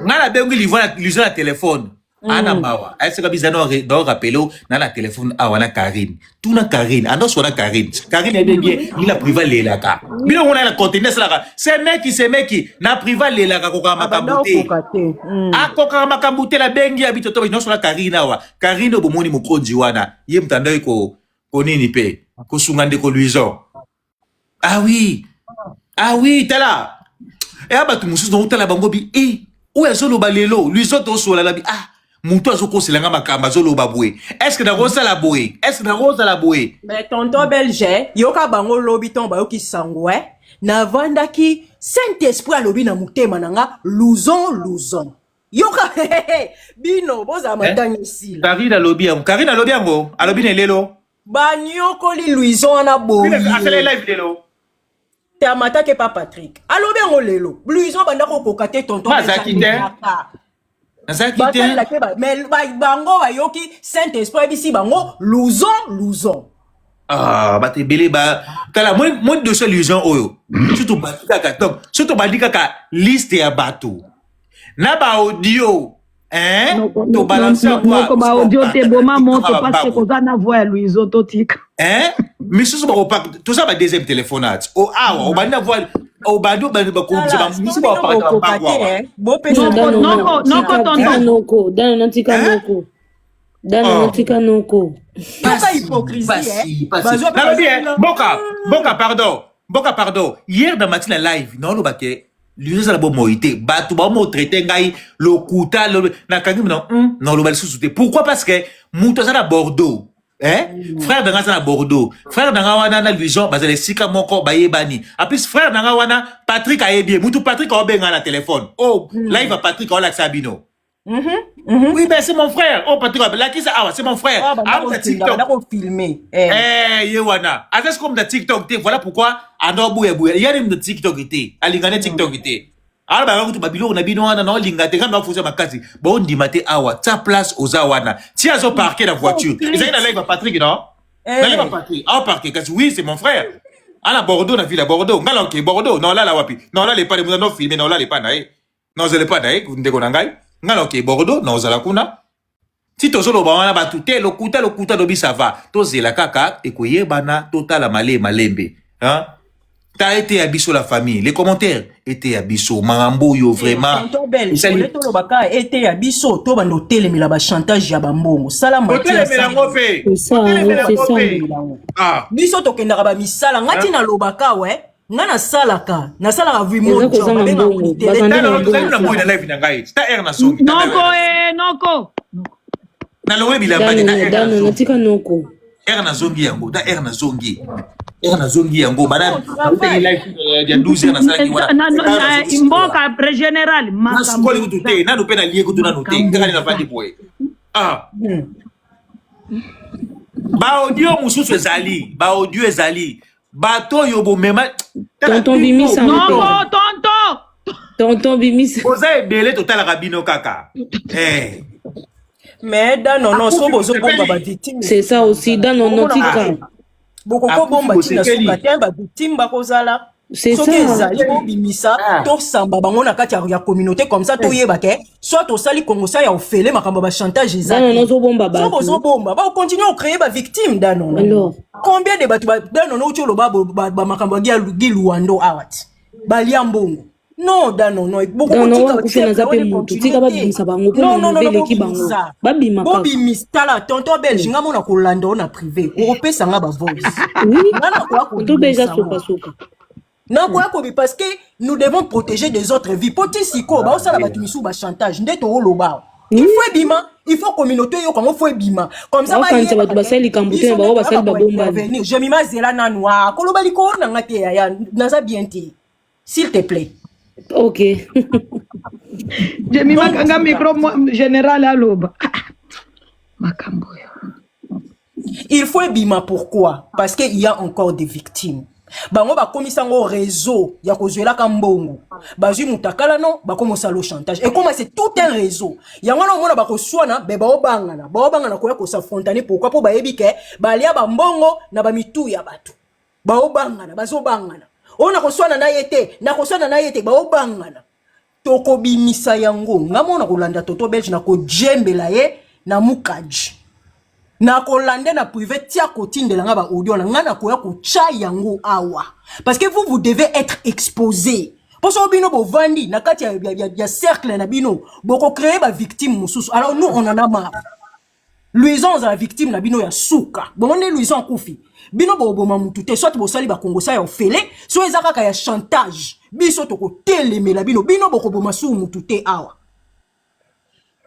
Ngai nabengi livre na telefone ana mawa ayesaka biza na rapele na na telefone awa na Karine tuna Karine andoso wana Karine Karine ayebi bien ni na privé alelaka bino ngona na contenu asalaka semeki semeki na privé alelaka kokaka Abanda makambo te okoka te. Akokaka makambo te nabengi ya bito to nyonso na Karine awa Karine oyo bomoni mokonzi wana ye moto andaki ko konini mpe kosunga ndeko Luison. Ah oui. Ah oui, tala. Eya bato mosusu naotala bango bi e oyo azoloba lelo Luison tosola na bi ah moto azokosela nga makambo azoloba boye est ce que nakosala boye est ce que nakosala boye. Mais tonton Belge, yoka bango lobi ton bayoki sango eh. Navandaki Saint-Esprit alobi na motema na nga Luzon Luzon. Yoka bino bozala Eh? matanga esila. Karine alobi yango Karine alobi yango alobi na lelo Banyokoli Luison wana Karine asala boye. live lelo. Te amataki pa Patrick. Alobi yango lelo. Luison banda kokoka te tonton Belge Nazalaki te alelaka. nazalaki te Basalela te ba mais bango bayoki Saint-Esprit ayebisi bango Luzon Luzon. Ah, bato ebele ba tala moi dossier Luison oyo surtout bandi kaka donc surtout bandi kaka liste ya bato na ba audio hein Noko, to balancer yango noko ba audio te boma moto ba parce que bango koza na voix ya Luizo totika. hein misusu bakopa toza ba deuxième téléphone ati o awa obandi na voix obandi obandi bakomisa Tala, misusu so bino bakopakata bokoka bambango te awa eh. Bopesa Non, bango Dano, Noko, non. noko Tika, tika tonton. eh. noko. Dano, non, tika hein noko. Dano, non, oh tika noko. Yoka pasi hypocrisie eh. pasi pasi Bazwa pe nalobi baza eh kuna. mboka mboka pardon mboka pardon hier na mati na live naoloba ke liso ezala bomoi te bato baomotraite ngai lokuta nakangi na naoloba lisusu te pourquoi parce que moto aza na Bordeaux hein? Frère na nga aza na Bordeaux frère na nga wana na Luison bazala esika moko bayebani en plus frère na nga wana Patrick ayebi ye mutu Patrick aobenga na telefone oh live ya Patrick aolakisa bino. Oui, ben c'est mon frère. Oh, Patrick, lakisa awa, c'est mon frère. Ah, banda Awa na kofinga, TikTok. banda kofilme. Eh. Eh, ye wana. Aza sikoyo na TikTok te. Voilà pourquoi ando buya buya. Yani na TikTok te. Alinga na TikTok te. Ala ba kutu ba biloko na bino wana na olinga te ngamba fuza makasi. Bo ndima te awa. Ta place oza wana. Ti azo parquer la voiture. Ezali na live ya Patrick non? Na live ya Eh. Patrick. Awa parquer kasi oui, c'est mon frère. Ana Bordeaux na ville ya Bordeaux. Ngala ok Bordeaux. Non la la wapi. Non la le pas de non filmer non la le pas na ye. Non zele pas na ye ndeko na ngai. Ngala ok Bordeaux na ozala kuna. Ti tozoloba wana bato te lokuta lokuta lobi ça va tozela kaka ekoyebana totala male malembe hein? Ta ete ya biso la famille les commentaires ete ya biso makambo oyo vraiment Tonton Belge, esali ole tolobaka ete ya biso to banda otelemela ba chantage ya bambongo. Sala Mathieu totelemela yango asala. mpe C'est ça, totelemela c'est yango ça. mpe Totelemela yango. ah Biso tokendaka ba misala, nga hein? ti nalobaka we, nga nasalaka, nasalaka Eza remote job, kozanga babengaka mbongo. ngo Bazanda tala na nano mbongo tozali na moi na te. live na ngai ta aire na songi ta Noko aire eh, noko. nalongoli bilamba te Dano, ta non, aire na Dano, non, zongi tika noko. aire nazongi yango ta aire nazongi aire nazongi yango bana Oh, nautaki travail. live ya 12 heures nasalaki wana Na, na, aire na, nazongi sikoyo mboka général makambo nasukoli kutu eza te nanu mpe nalie kutu nanu te makambo kaka nde eza navandi boye ah baaudio mosusu ezali baaudio ezali bato oyo bomema tala Tonton bino Bimisa noko mpe. tonton. Tonton Bimisa. boza ebele totalaka bino kaka eh. Mais da non non, so Akufi bozobomba ba bosepeli victime C'est ça aussi. Dano, non, bokomona tika. mabe. Bokoko akufi bomba ntina suka bosepeli te ba victime bakozala. C'est Soki ça. ezali bobimisa ah. tosamba bango na kati ya communauté comme ça toyeba ke soit tosali kongo sa ya ofele makambo ya bachantage eza Dano, te non, zobomba so bato. bozobomba bakocontinue ocréer bavictime danono Alors, combien de bato danono uti oloba bamakambo ya Guy Luando awa ti balia mbongo non danono Dano, bokokotika wakufi naza peuple pe wana motu. Tika econtinue te babimisa bango. Mpo non na non non non mabe eleki bango. bobimisa Babima kaka. bobimisa tala tonton belge nga mona kolanda o na privé okopesa nga bavoice Oui. nga nakoya Tonton Belge kobimisa ngo asoka soka. nakoya kobi parce que nous devons protéger des autres vies po ti sikoyo baosala bato misusu bachantage nde tooloba il Oui. faut ebima il faut communauté eyoka yango faut ebima comme ça Baokanisa bayebaka bato basali ke likambo te biso na nde bango basali toyaka babombani. kointervenir jemima zela nanu a koloba likolo na nga te yaya naza bien te s'il te plaît. Ok. Jemima Donc kanga tika micro général aloba. Makambo oyo. Il faut ebima pourquoi? Parce que il y a encore des victimes. Bango bakomisa yango réseau ya kozwelaka mbongo. Bazwi mutakala no bakomi osala chantage. Et comment c'est tout un réseau. Yango wana omona bakoswana be baobangana. Baobangana koya kosafrontane pourquoi? Po bayebi ke balia ba mbongo na ba mitu ya bato. Baobangana, bazobangana. Oyo nakoswana na ye te, nakoswana na ye te, baobangana. Tokobimisa yango. Nga mona kolanda Toto Belge na kojembela ye na mukaji. Na kolanda na privé tia kotindela nga ba audio na nga na koya kocha yango awa. Parce que vous vous devez être exposé. Poso bino bovandi na kati ya, ya, ya, ya cercle na bino boko créer ba victime mususu. Alors nous on en a marre. Louison ozala victime na bino ya suka. Bongo nde Louison akufi. Bino boboma mutu te, soit bosali ba kongosa ya ofele, so eza kaka ya chantage. Biso tokotelemela bino, bino bokoboma su mutu te awa.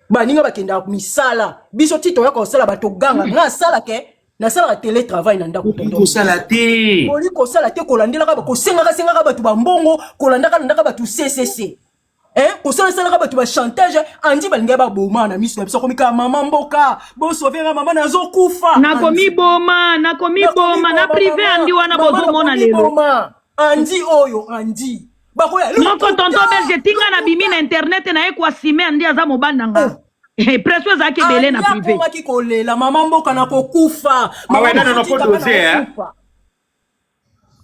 Baninga bakendaka misala, biso ti toyaka kosala bato ganga, nga asala ke nasalaka télétravail na ndako tonton. Kosala te. Boli kosala te, kolandelaka kosengaka sengaka bato bambongo, kolandaka landaka bato CCC. Eh, kosalasalaka bato ba chantage andi balingi baboma na miso na biso akomi kaka mama mboka bosove nga mama nazokufa nakomiboma nakomiboma na prive andi wana bozomona lelo andi oyo andi bakoya noko tonton belge tinga na bimi na internet na ye koasime andi aza mobali na nga oh. Eh, pression ezalaki ebele na prive akomaki kolela mama mboka nakokufa mama nakokufa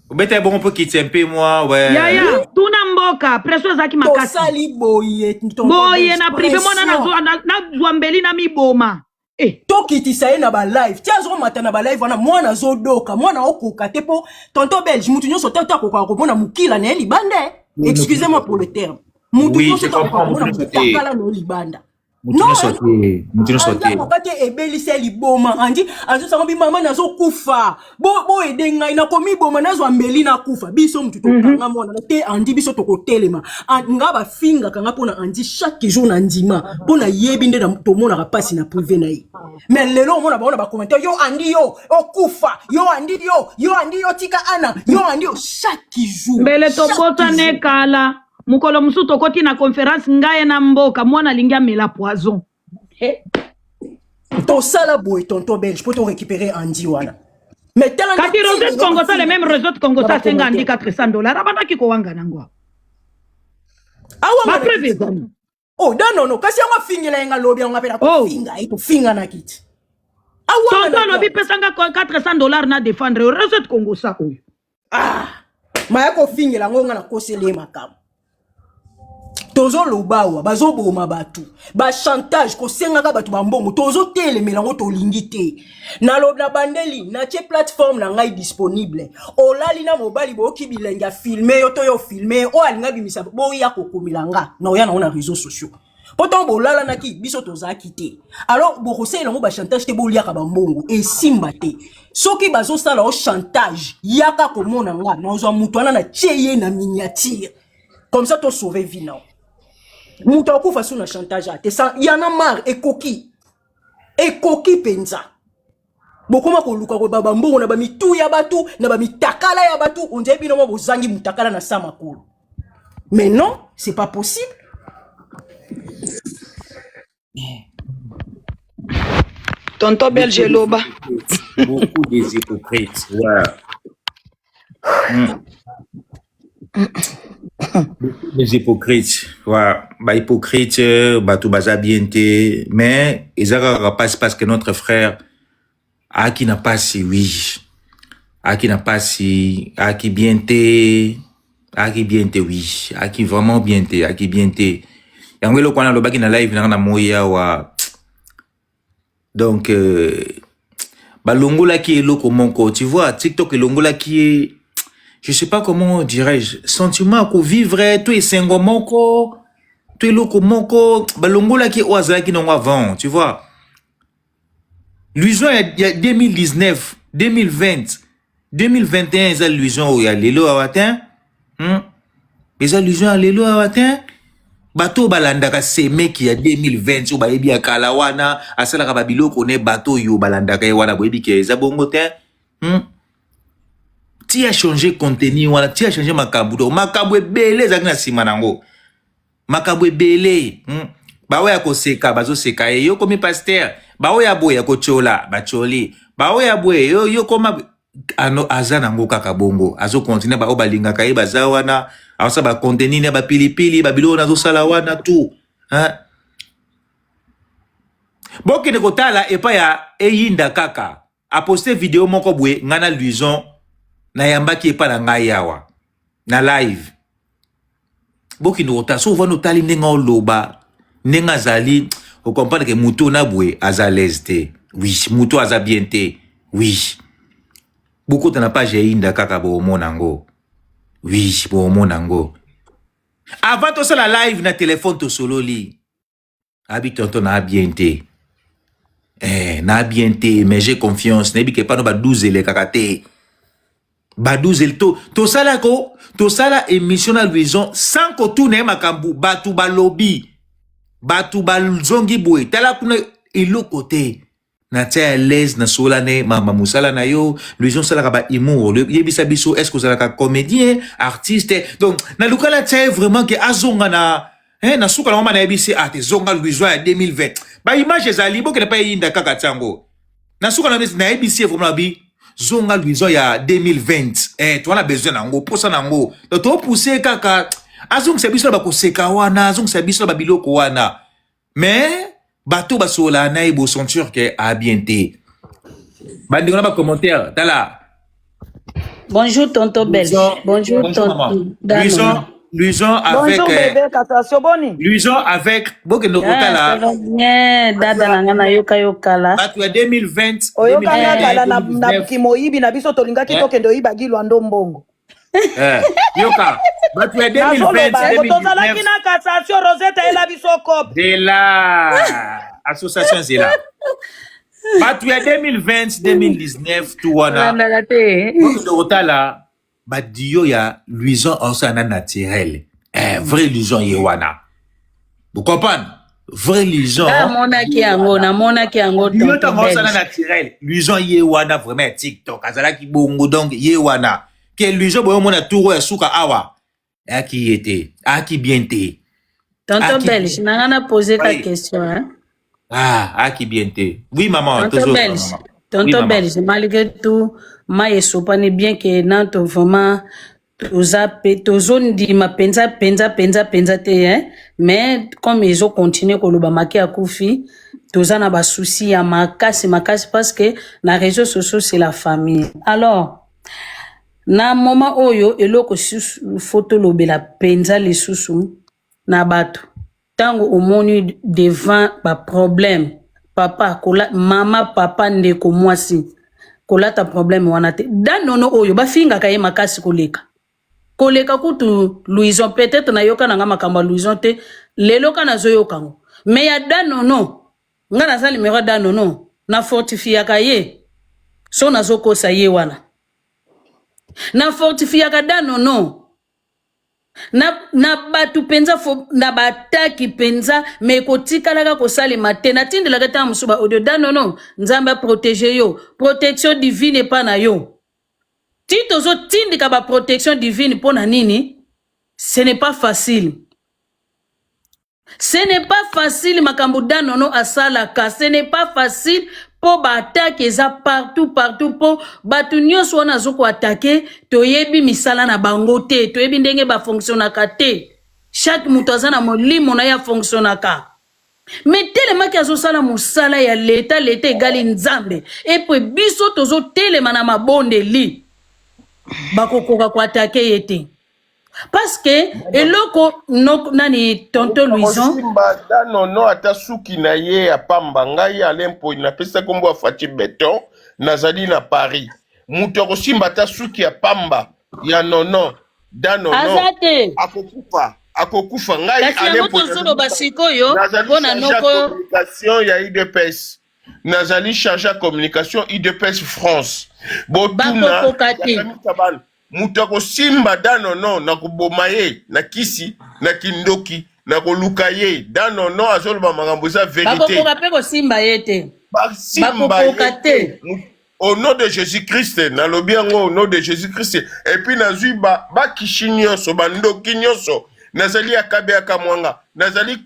obeta ye bongo mpo kitisa mpe mwa we yaya tuna mboka pression ezalaki makasi tosali boye boye na prive mwana nazwa mbeli na miboma eh. Tokitisa ye na balive ti azomata na balive wana mwana azodoka mwana okoka te mpo tonton belge mutu nyonso te akokaka komona mokila na ye libanda excusez moi pour le terme mutu nyonso te akokaka komona motakala na ye libanda. Moto nyonso te, moto nyonso te. Akoka te ebelisi ya liboma andi azosango bi mama nazokufa boede ngai nakomiboma nazwa mbeli nakufa biso motu tokanga mwana te andi biso tokotelema nga bafingaka nga mpona andi chaque jour na ndima mpo nayebi nde tomonaka mpasi na prive na ye mais lelo omona bango na bacommentaire yo andi yo okufa yo andi yo yo andi yo tika ana yo andi yo chaque jour mbele tobosana kala mokolo mosusu tokoti na conference ngai na mboka mwana alingi amela poison eh. Tosala boye tonton belge mpo torécupérer andi wana. Mais tala kasi Rosette Kongosa le même Rosette Kongosa asenga andi 400 dollars abandaki kowanga nango awa bapreuve ezali. Oh non non kasi yango afingela ye nga lobi yango apela kofinga ye tofinganaki ti. Tonton alobi pesanga 400 dollars na défendre yo Rosette Kongosa oyo. Ah maya kofingela yango nga nakoseli ye makambo tozoloba awa bazoboma bato bachantage kosengaka bato bambongo tozotelemela yango tolingi te nalobi na bandeli natie plateforme na ngai disponible olali na mobali boyoki bilenge afilme yo to yo filme ye oyo alingi abimisa boya kokomela nga na oya nango na réseaux sociaux mpo ntango bolalanaki biso tozalaki te. Alors bokosalela yango bachantage te boliaka bambongo esimba te. Soki bazosala yo chantage yaka komona nga nazwa moto wana na tie ye na miniature comme ça tosauve vie nao moto akufa su na chantage ate yana mare ekoki ekoki mpenza bokoma koluka koyeba bambongo na bamitu ya bato na bamitakala ya bato ondie bino mwa bozangi mutakala na sa makolo. Mais non, c'est pas possible. Tonton belge eloba. Beaucoup des hypocrites, ouais. Des hypocrites, ouais. Ba hypocrite bato baza bien te mais eza kaka pasi parce que notre frère ayaki na pasi, oui, ayaki na pasi, ayaki bien te, ayaki bien te, oui, ayaki vraiment bien te, ayaki bien te. Yango eloko wana alobaki na live nanga na moi awa. Donc balongolaki eloko moko, tu vois, TikTok elongolaki ye, je sais pas comment dirais-je, sentiment ya kovivre to esengo moko to eloko moko balongolaki oyo azalaki nango avant, tu vois. Luison ya 2019, 2020, 2021 eza Luison oyo ya lelo awa te, Eza Luison ya lelo awa te. Bato oyo balandaka semeki ya 2020 oyo bayebi ya kala wana asalaka babiloko ne bato oyo balandaka ye wana boyebi ke eza bongo te, Ti achange contenu wana, ti achange makambo, donc makambo ebele ezalaki na nsima nango, makambo ebele, Baoyo ya koseka bazoseka ye yo komi pasteur, baoyo ya boye ya kotiola batioli. Baoyo ya boye yo, yo koma ano aza nango kaka bongo azo continuer baoyo balingaka ye baza wana azosala ba contenu na ba pilipili ba biloko nazosala wana tout hein? Bokende kotala epai ya eyinda kaka aposte video moko boye ngai na Luison nayambaki epai na ngai awa na live. Bokende kotala soki ovandi otali ndenge oloba ndenge azali okomprendre ke moto na boye aza l'aise te, oui moto aza bien te, oui. Bokota na page ya Inda kaka boomona yango, oui boomona yango. Avant tosala live na telefone tosololi abi tonton na bien te, eh, na bien te mais j'ai confiance nayebi ke pano ba 12 elekaka te ba 12 to tosala ko tosala émission na Louison sans kotuna ye makambo bato balobi bato bazongi boye tala kuna eloko te natia ya l'aise nasola ne mama mosala na yo Louison osalaka ba humour yebisa biso est ce que ozalaka comédien artiste donc naluka natia ye vraiment ke azonga na eh, na suka na mama nayebisi ah te zonga Louison ya 2020 ba image ezali bokende pa eyinda kaka tiango na suka na nayebisi ye vraiment bi zonga Louison ya 2020 eh, toza na besoin nango posa nango donc topousse kaka azongisa biso na bakoseka wana azongisa biso na babiloko wana mais bato basola na ye bosentir ke a bien te bandeko na bacommentaire tala. Bonjour tonton Belge. Louison, Bonjour, bonjour maman. tonton Dano. Louison, Louison avec Bonjour bébé Kasasio boni. Louison avec bokende Ah, ça kotala va bien. Dada na nga nayoka yo kala. bato ya 2020 Oyokanga 2021 kala na, na 2019 kimoyibi na biso tolingaki eh, tokende oyiba Gilwando mbongo. eh, yoka bato ya 2020 Nazoloba yango tozalaki 2019 na Kasasio Rosette ayela biso kope. zela association zela bato ya 2020 2019 tu wana Olandaka te. bokende kotala badio ya Louison osala na naturel eh, vrai Louison ye wana bocomprendre vrai Louison Namonaki ye yango, wana namonaki yango dio tonton ntango osala Belge. naturel Louison ye wana vraiment ya TikTok azalaki bongo donc ye wana ke Louison boye omona tour oyo ya suka awa ayaki ye te ayaki bien te Tonton ayaki Belge, nanga na poser ka oui. question hein. Ah, ayaki bien te oui maman Tonton tozoyoka Belge, maman oui tonton maman Belge, malgré tout, mai esopani bien que nanto vraiment toza pe tozondima penza penza penza penza te hein? Mais comme ezocontinue koloba make akufi toza na basusi ya makasi makasi parce que na réseaux sociaux c'est la famille. Alors na moment oyo eloko susu fo tolobela penza lisusu na bato ntango omoni devant baproblème papa kola, mama papa ndeko mwasi kolata problème wana te da nono oyo bafingaka ye makasi koleka koleka kutu Louison. Peut-être nayoka nanga makambo ya Louison te lelo ka nazoyoka yango mais ya da nono nga naza numero ya da nono na fortifiaka ye so nazokosa ye wana na fortifiaka da nono na, na bato mpenza fo, na bataki mpenza me ekotikalaka kosalema te natindelaka ntango mosusu ba audio da nono nzambe aprotege yo protection divine epa na yo ti tozotindika baprotection divine mpo na nini. Ce n'est pas facile, ce n'est pas facile makambo danono asalaka ce n'est pas facile mpo baattaque eza partout partout mpo bato nyonso wana azokoattaquer toyebi misala na bango te toyebi ndenge bafonctionnaka te chaque moto aza na molimo na ye afonctionnaka me telemaki azosala mosala ya leta leta egali nzambe epwe biso tozotelema na mabondeli bakokoka koattaquer ye te parce que eloko no, nani tonton Louison Kosimba danono ata suki na ye ya pamba. Ngai Alain Mpoi napesa nkombo ya Faci Beton, nazali na Paris. Moto akosimba ata suki ya pamba ya nono danono aza te akokufa, akokufa. Ngai kasi Alain yango Mpoi tozoloba sikoyo nazali mpo na chargé ya noko communication ya UDPS, nazali chargé ya communication UDPS France. Botuna bakokoka te yakamisa bana moto akosimba danono na koboma ye na kisi na kindoki na koluka ye. Danono azoloba makambo eza vérité. Bakokoka mpe kosimba ye te basimba ye bakokoka te Au nom de Jésus Christ nalobi yango, au nom de Jésus Christ. Et puis nazwi bakishi nyonso bandoki nyonso. Nazali ya Kabeya Kamwanga, nazali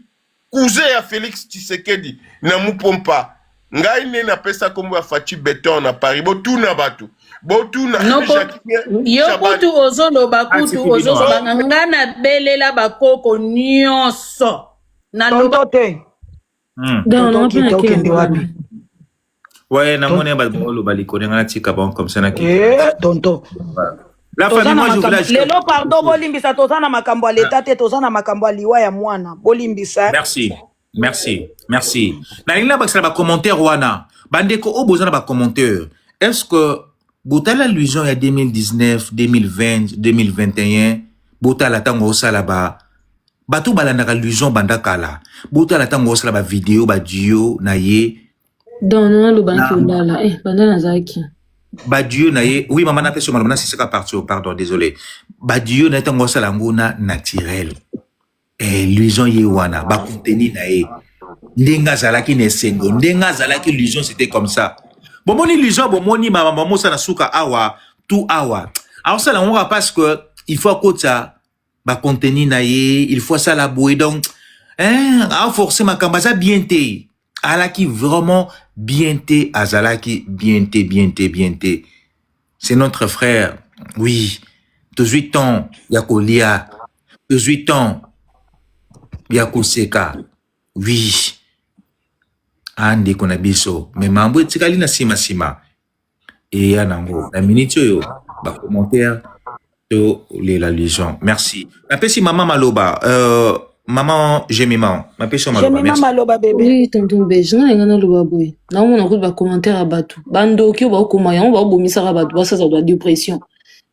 cousin ya Félix Tshisekedi na Mupompa. Ngai nde napesa kombo ya Fatshi Beton na Paris. Botuna bato. Botuna Noko Jacques yo Chabani. kutu ozoloba kutu Atiki bino ozoloba nga nabelela bakoko nyonso naloba Tonton te. Donc, Tonton nanga mpe kita nake okende yango wapi? wana. Ouais, namoni bato baoloba likolo nga natika bango comme ça nakita. Eh, tonton. Voilà. La Toza famille, na moi je voulais makambo ajouter lelo, pardon, quelque chose. bolimbisa, toza na makambo ya leta te, toza na makambo ya liwa ya mwana, bolimbisa. Merci. Merci. Merci. Nalingi nabakisa na bacommentaire wana. Bandeko oyo boza na bacommentaire. Est-ce que botala illusion ya 2019, 2020, 2021, botala ntango osala ba bato balandaka illusion banda kala. Botala ntango osala ba video, ba duo na ye Donc, nanga alobaki na olala. Eh, banda nazalaki. ba duo na ye. Oui, mama napesi yo maloba nasisaka partir, pardon, désolé. Ba duo na ye ntango osala yango na naturel. Eh, illusion ye wana, ba contenu na ye. Ndenge azalaki na esengo, ndenge azalaki illusion, c'était comme ça. Bomoni illusion, bomoni mama mosala suka awa, tout awa. Aosala yango kaka parce que il faut akota bacontenu na ye, il faut asala boye, donc hein, aforce makambo aza bien te. Alaki vraiment bien te, azalaki bien te, bien te, bien te. C'est notre frère, oui. Tozwi temps ya kolia, tozwi temps ya koseka, oui. Andeko na biso, me mambo etikali na nsima nsima eya nango na miniti oyo bacommentaire tolela illusion. Merci. Napesi mama maloba, maman Jemima, napesi yo maloba. Jemima Merci. maloba bebe. Oui, tonton Belge, nga na naloba boye. Naomona kutu bacommentaire ya bato. Bandoki oyo baokoma yango baobomisaka bato basasa ba dépression.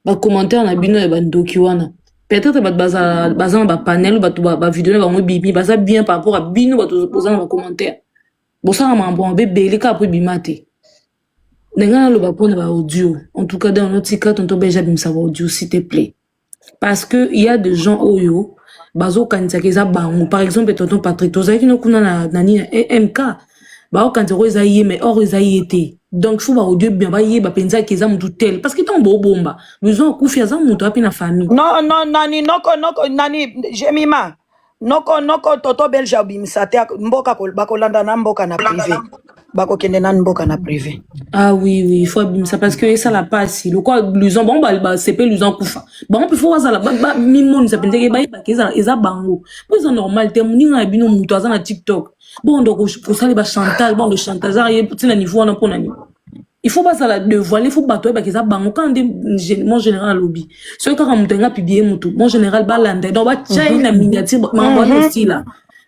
Bacommentaire na bino ya bandoki wana. Peut-être bato baza baza na bapanel, bato bavideo na bango ebimi, baza bien par rapport à bino bato boza na bacommentaire. Bosala makambo mabe ebele kaka po ebima te. Ndenge naloba mpona baaudio. En tout cas, dans notre cas, tonton Belge abimisa baaudio, s'il te plaît. Parce que il y a des gens oyo bazokanisaka eza bango. Par exemple, tonton Patrick, tozalaki no kuna na nini na MK, baokanisa ko eza ye, mais or eza ye te. Donc faut baaudio bien, bayeba mpenza ke eza motu tel, parce que ntango boobomba Louison akufi, aza moto ape na famille. Non, non, nani, noko noko nani, Jemima, noko noko toto Belge abimisa te mboka, bakolanda na mboka na privé, bakokende na mboka na privé. Ah oui, il faut abimisa parce que esala pasi lokwa Louison, bango basepe Louison akufa, bango mpe faut bazala mimonisa mpenza ke bayebaka eza bango, po eza normal te. Moninga na bino moto aza na TikTok, bondo kosala bachantage, bondo chantage ye ntina niveau wana mpo na nini? Il faut bazala dévoiler, il faut bato oyebaka eza bango. Kaka nde mon général alobi, soki kaka moto alinga publier motu, mon général balanda, donc batya ye na miniature, makambo wana esila.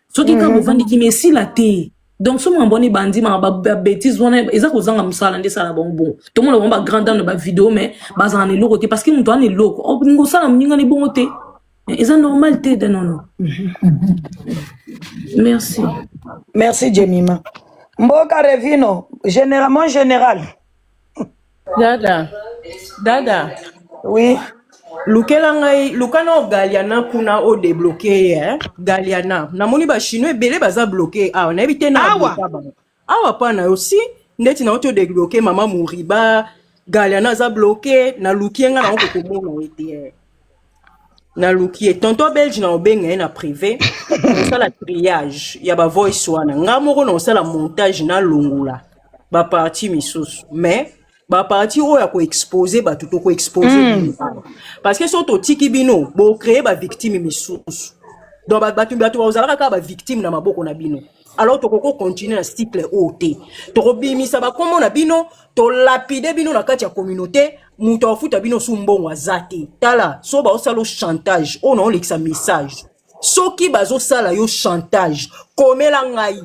Soki kaka bovandi kimi, esila te. Donc so makambo wana ebandi, babêtise wana eza kozanga mosala nde esala bango bongo. Tomona bango bagrand dame na bavideo, mais bazala na eloko te, parce que moto wana eloko olingi osala moninga na ebongo te, eza normal te. De nono, merci. Merci Jemima. Mboka Revino, général, mon général. Dada, dada. Oui. Lukela ngai, luka na Galiana kuna odébloquer ye, eh? Galiana, namoni bachinois ebele baza bloqué awa, nayebi te na Awa. abloka bango awa mpa na yo si ndeti nauti odébloquer mama Moriba. Galiana aza bloqué, naluki ye, ngai nango kokomona ye te, eh. Naluki ye, tonton Belge na obenga ye na privé, osala triage ya bavoice wana. Nga moko na osala montage, nalongola baparti misusu, mais baparti oyo ya koexpose bato, tokoexpose bino awa, parce que so totiki bino, bocréer bavictime misusu. Donc bato bazalaka kaka bavictime na maboko na bino. Alors tokoki continuer na cycle oyo te. Tokobimisa bakombo na bino, tolapide bino na kati ya communauté. Moto afuta bino su mbongo aza te. Tala, so baosala yo chantage oyo, naolekisa message, soki bazosala yo chantage, komela ngai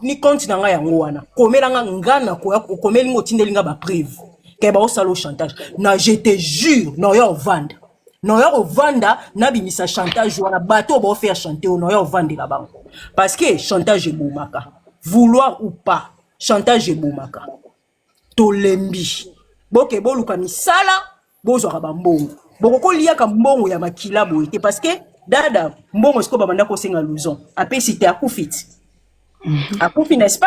ni compte na ngai yango wana, komela nga, nga na koya. Okomeli nga, otindeli nga bapreuve ke baosala yo chantage na, je te jure, naoya ovanda, naoya kovanda, nabimisa chantage wana. Bato oyo baofaire chanter oyo, naoya ovandela bango, parce que chantage ebomaka, vouloir ou pas, chantage ebomaka. Tolembi. Boke boluka misala, bozwaka bambongo, bokokoliaka mbongo ya makila boye te. Parce que dada, mbongo sikoyo babanda kosenga Luzon, apesi te, akufi ti akufi, n'est-ce pas?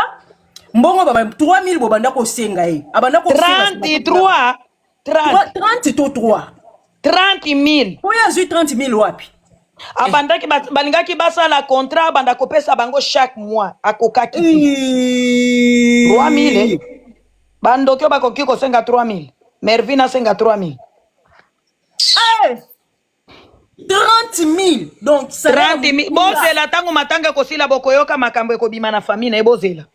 Mbongo baba 3000 bobanda kosenga ye, abanda kosenga 33 30. 30 to 3. 30 000. Oyo azwi 30 000 wapi? Abandaki balingaki basala contrat abanda kopesa bango chaque mois akokaki te. 3000 bandoki oyo bakoki kosenga 3000 Mervine asenga 3000. Hey! 30 000 donc 30 000 bozela ntango matanga ekosila bokoyoka makambo ekobima na famille na ye bozela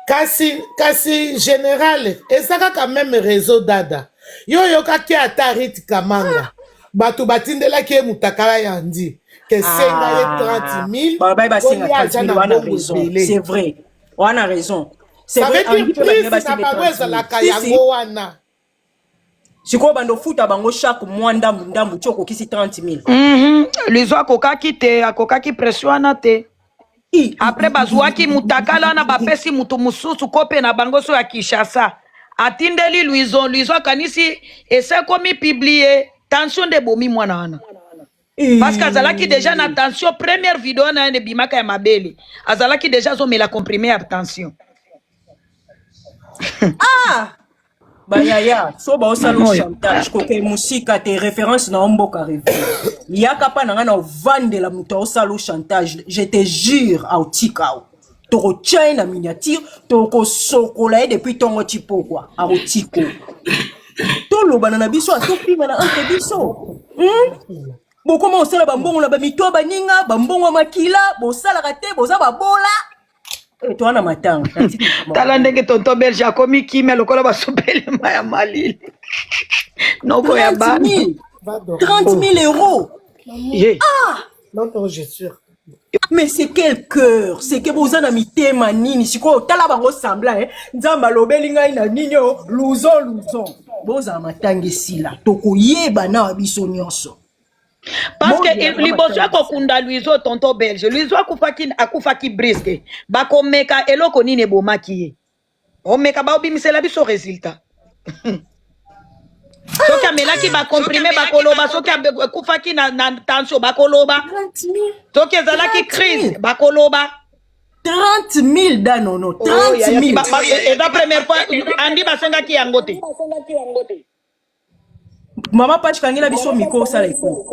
kasi kasi general eza kaka meme réseau dada yo oyokaki ata rit kamanga bato batindelaki ye mutakala ya ndi ke senga ye 30 000 babai basenga po ye aza 30 000 na wana mbongo raison ebele c'est vrai wana raison c'est ça vrai veut dire Andy mpe balingi prise na basenga bango 30 000 ezalaka si si yango wana sikoyo bando ofuta bango chaque mois ndambu ndambu ti okokisi 30 000 Lizo akokaki te, akokaki pression wana te. Après bazuaki mutakala wana bapesi mutu mususu kope na bango so ya Kinshasa. Atindeli Luizo, Luizo akanisi ese ekomi publie. Tension nde ebomi mwana wana. Parce que azalaki deja na tension, première video na ye ebimaka ya mabele. Azalaki deja azomela comprimé ya tension. Ah! bayaya so baosala Mama oyo. chantage kokee mosika te référence na yo mboka reve yaka mpa na ngai na ovandela moto aosala o chantage je te jure aotika o tokotya ye na miniature tokosokola ye depuis ntongo ti pokwa akotiko tolobana na biso atopimana entre biso hmm? bokoma kosala bambongo na bamito ya baninga bambongo ya makila bosalaka te boza babola Eh, toa na matanga natiki Tala ndenge tonton Belge akomi kimia lokola basopelema ya malili. Noko ya 30 bana. 000 30 000 euros Ye. ah Non, non, je suis sûr. mais c'est quel cœur c'est que boza na mitema nini sikoyo tala bango sembla eh? nzambe alobeli ngai na nini oyo luzon luzon bozala matanga esila tokoyeba na biso nyonso Parce que Bozela liboso ya matanga esila kokunda Luizo tonton Belge, Luizo akufaki akufaki brusque. Bakomeka eloko nini ebomaki ye. Omeka baobimisela biso résultat. Soki amelaki ba comprimé bakoloba, soki akufaki na, na tension bakoloba, 30 000 soki ezalaki 30 crise 000 bakoloba. 30 000 danono Oh, 30 yaya, 000 ba, ba, eza première fois Andy basengaki yango te. mama pache kangela biso miko osala eko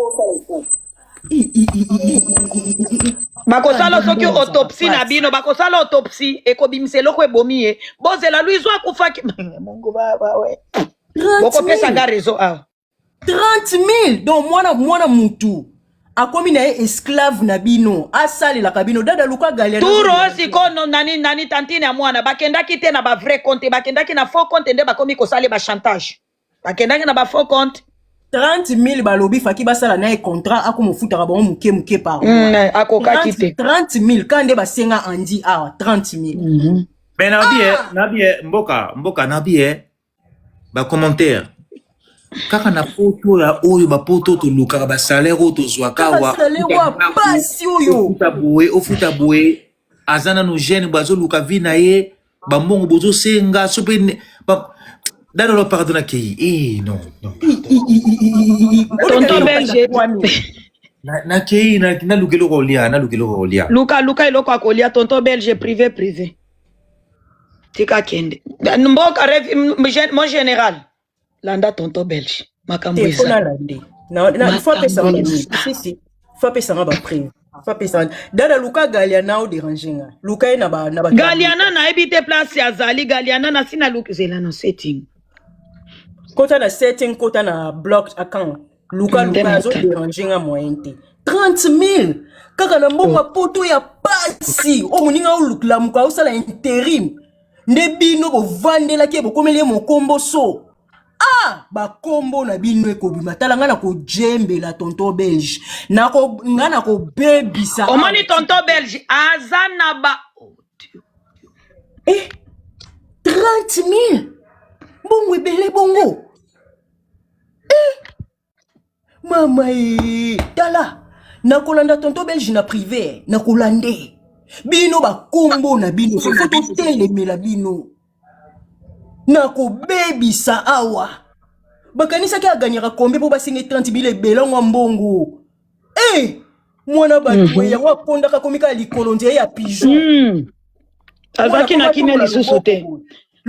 Bakosala soki mbongo ezalaka autopsie na pasi bino, bakosala autopsie ekobimisa eloko ebomi ye. Bozela Luizo akufaki. Mungu baba we. 30 Bokopesa 000 nga réseau awa. 30 000 donc mwana mwana mutu akomi na ye esclave na bino asalelaka bino dada luka galia Turo sikono nani nani tantine ya mwana bakendaki te na ba vrai compte, bakendaki na faux compte nde bakomi kosala ba chantage. Bakendaki na ba faux compte. 30 000 balobi faki basala na ye contrat akomofutaka bango moke moke par mois Akokaki 30 te. 30 000 ka nde basenga andi awa 30 000 Mais nabi eh, nabi eh, mboka, mboka nabi eh, ba commentaire. Kaka na poto ya oyo ba poto tolukaka ba salaire oyo tozwaka kaka awa, salaire ofuta oyo ndako, pasi oyo ofuta boye, ofuta boye, aza nanu jeune boye azoluka vie na ye, bambongo bozosenga so pe ne- ba dano no pardon akei. Eh non, non pardon. Tonton oleka eloko ata Belge 3000 Nakei na naluka eloko kolia, naluka eloko kolia. luka luka eloko ya kolia tonton Belge privé privé. Tika kende. Mboka mon général landa tonton Belge makambo te mpo eza. nalande fo Makambo apesanga banini eza. sisi fo apesanga baprime fo apesanga dada luka galiana oderange nga luka ye na ba na bato ya Galiana nayebi te place azali Galiana na sina luka zela na setting. kota na setting kota na blocked account luka Nde luka na azoderange nga moyen te 30 000 kaka na mbongo ya poto ya pasi oyo moninga olukulamuka osala interim nde bino bovandelaki ye bokomeli ye mokombo so ah bakombo na bino ekobima tala ngai nakojembela tonton belge nako ngai nakobebisa awa Omoni tonton Belge aza na ba eh 30 000 mbongo ebele bongo mama e tala nakolanda tonton belge na privé nakolande bino bakombo na bino fo totelemela bino nakobebisa awa bakanisaki aganyaka kombe mpo basenge 30 mille ebele yango ya mbongo e mwana bato mm -hmm. yango akondaka akomi kaka likolo nzela ya pigeon Azalaki na mwana kimia atombola lisusu loboko te. boye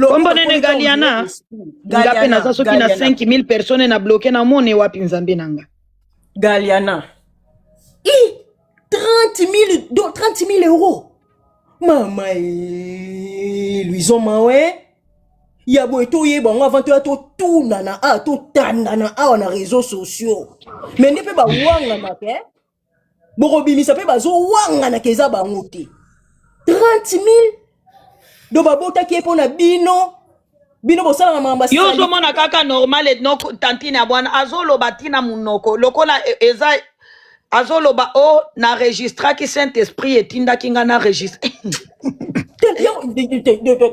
Kombo loboko nene akomi kaka ondire Galiana, esprit nga pe galiana naza soki na galiana 5000 personnes na bloqué na mone wapi nzambe na nga. galiana. I 30 000, donc 30 000 euros. Mama e Louison Mawe. Ya boye toyeba yango avant toya totunana awa totandana awa na réseaux sociaux. Mais nde mpe bawanganaka eh? Bokobimisa mpe bazowanganaka eza bango te. 30 000 donc babotaki ye mpo na bino bino bosalaka makambo yo ozomona kaka normal no tantine ya bwana azoloba ntina monoko lokola e, eza azoloba o oh, na registraki saint esprit etindaki nga na registre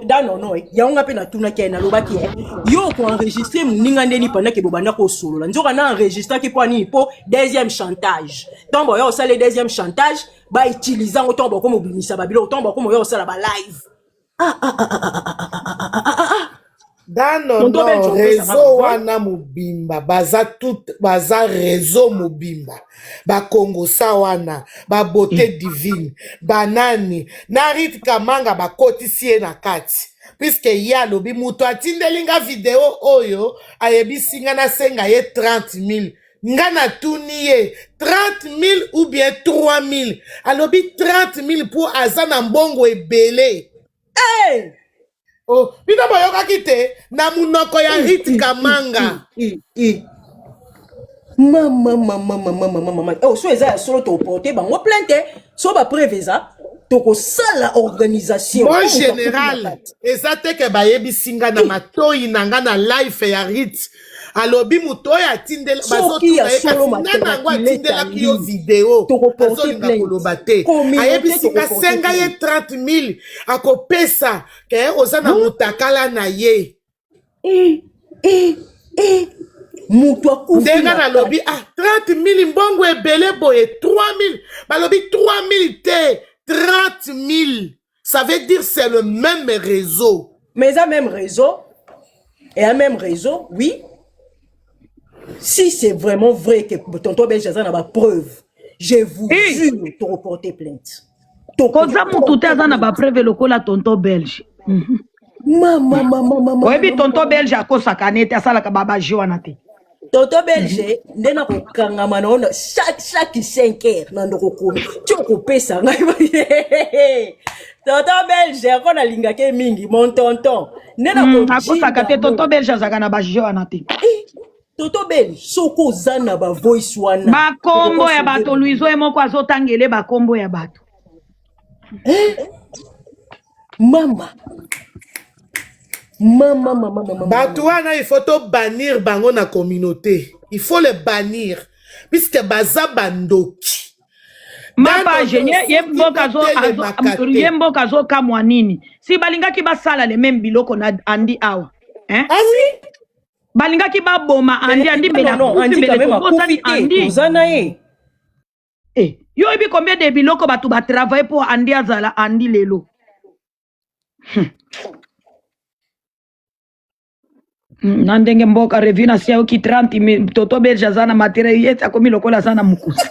danono eh. yango nga mpe natunaki ye nalobaki ye eh. yo okoenregistre moninga ndeni pendant ke bobanda kosolola nzoka na enregistraki mpo nini mpo deuxième chantage ntango boya kosala deuxième chantage bautilize yango ntango bakomobimisa babiloko ntango bakomoya kosala balive ah, ah, ah, ah, ah, ah, ah, ah, ah. Dano no réseau wana mobimba baza tout baza réseau mobimba bakongosa wana ba beauté mm. divine banani na Rit Kamanga bakotisi ye na kati puisque ye alobi moto atindeli nga video oyo ayebisi nga nasenga ye 30 000 nga natuni ye 30 000 ou bien 3 000 alobi 30 000 mpo aza na mbongo ebele hey! Oh, bino boyokaki te na munoko ya Rit Kamanga. Mama mama mama mama mama. Oh, so eza ya solo to porter bango plainte, so ba preuve eza tokosala organisation. Mon général, eza te ke bayebisi nga na matoyi na nga na live ya Rit. Alobi moto oyo atindela bazotuna ye kasi nani yango atindelaki yo video azolinga koloba te. Ayebisi nga senga ye 30 000 akopesa ke oza na mutakala na ye eh, eh, eh. Moto akufi ndenge nalobi ah 30 000 mbongo ebele boye 3 000 balobi 3 000 te 30 000 ça veut dire c'est le même réseau mais eza même réseau et un même réseau oui si c'est vraiment vrai que tonton belge aza na bapreuve je vous hey. jure tokoporter plainte koza mutu te aza na bapreuve lokola tonton belge mhm. mama mama mama oyebi tonton belge akosaka nete asalaka babaje wana te tonton belge nde nakokangama na ona chaque chaque 5 heures na ndoko komi ti okopesa ngai tonton belge yango nalingaka ye mingi mon tonton nde hmm, akosaka te tonton belge azalaka na baje wana te eh, tonton belge soki oza na bavoice wana bakombo ya bato luizo ye moko azotangele bakombo ya bato eh? mama mama mama mama bato wana il faut to bannir bango na communauté il faut le bannir puisque baza bandoki mapage ye mboka ye mboka azokamwa nini si balingaki basala le meme biloko na andi awa hein? ah oui? balingaki baboma andi andi mbele akufi mbele tobosani andi oza na ye eh, yo oyebi combien de biloko bato batravaille mpo andi azala andi lelo hmm. Na ndenge mboka revue na si ayoki 30 toto belge aza na materiel ye akomi lokola aza na mokusa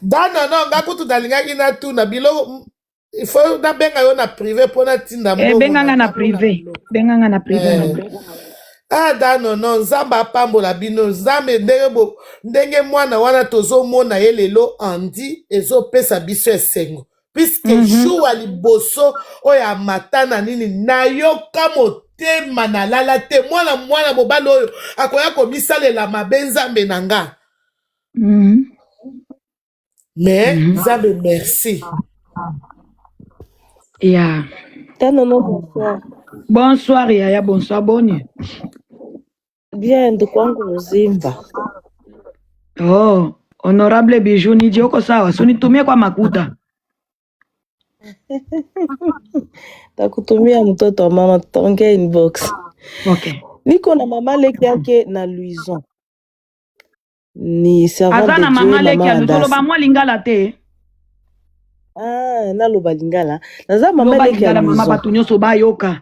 dana no nga kutu nalingaki natuna biloko il faut nabenga yo na privé mpo natinda eh, mbongo benganga na privé benganga na privé eh. ah dano no nzambe apambola bino nzambe ndenge bo ndenge mwana wana tozomona ye lelo andi ezopesa biso esengo puisque mm -hmm. jour ya liboso oyo amata na nini nayoka motema nalala te mwana mwana mobali oyo akoya komisalela mabe nzambe na nga mm -hmm. mais mhm. nzambe mm -hmm. merci ya yeah. bonsoir bonsoir yaya bonsoir boni bien ndugu wangu mzimba oh honorable bijou nije uko sawa sunitumie kwa makuta Takutumia mtoto wa mama, tutaongea inbox. Okay. Niko na mama leki yake na Louison. Ni servante aza de na Dieu, mama leki mama ya Hadassa. toloba mwa lingala te Ah, naloba lingala. Naza mama loba leki ya lingala mama Louison. bato nyonso bayoka.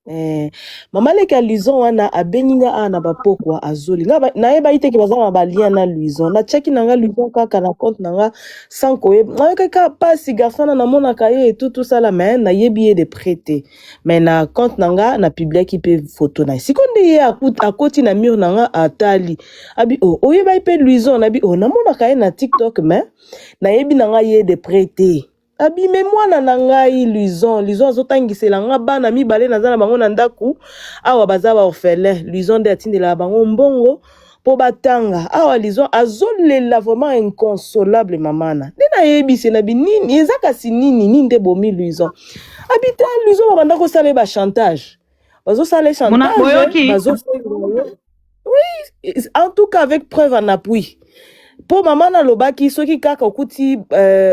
Eh, mama leki ya Luison wana abengi nga awa na bapokwa azoli nga nayebaki te ke baza na balien na Luison. Natiaki na nga Luison kaka na compte na nga sans koyeba. Nayokaki kaka pasi garçon wana namonaka ye etu tosala mais nayebi ye de près te. Mais na compte na nga na publiaki mpe photo na ye. Sikoyo nde ye akoti na mur na nga atali abi oh, oyebaki mpe Luison? Nabi oh, namonaka ye na TikTok mais nayebi na nga ye de près te. Abime mwana na ngai Luison, Luison azotangisela nga bana mibale naza na bango na ndaku awa baza ba orphelin. Luison nde atindelaka bango mbongo po batanga. Awa Luison azolela vraiment inconsolable mamana. Nde nayebisi na bi nini eza kasi nini nini nde bomi Luison. Abi te Luison babanda kosala ye ba chantage. Bazosala ye Mona chantage, boyoki bazosenga ye. Oui, en tout cas avec preuve en appui. Po mama nalobaki soki kaka okuti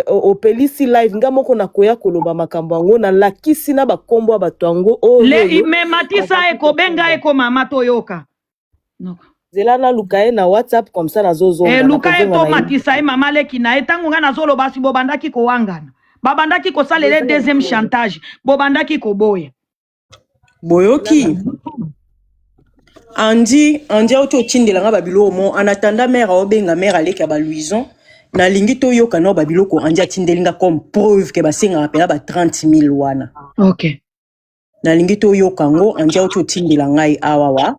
opelisi live nga moko nakoya koloba makambo yango nalakisi na bakombo ya bato yango oyo le oyo me matisa bazalaki ekobenga kotinda. eko mama toyoka. Noko. Nzela naluka ye na WhatsApp comme ça Eh, nazozonga luka ye nakozonga na ye. tomatisa ye mama leki na ye ntango ngai nazoloba si bobandaki kowangana babandaki kosalela ye Nzela deuxième nakozonga. chantage bobandaki koboya Boyoki Andy, Andy auti otindela nga babiloko mo en attendant mère aobenga mère aleki ya ba Louison nalingi toyoka nao babiloko Andy atindeli nga comme preuve ke basengaka mpena ba 30 000 wana. Ok. Nalingi toyoka yango Andy auti otindela ngai awawa.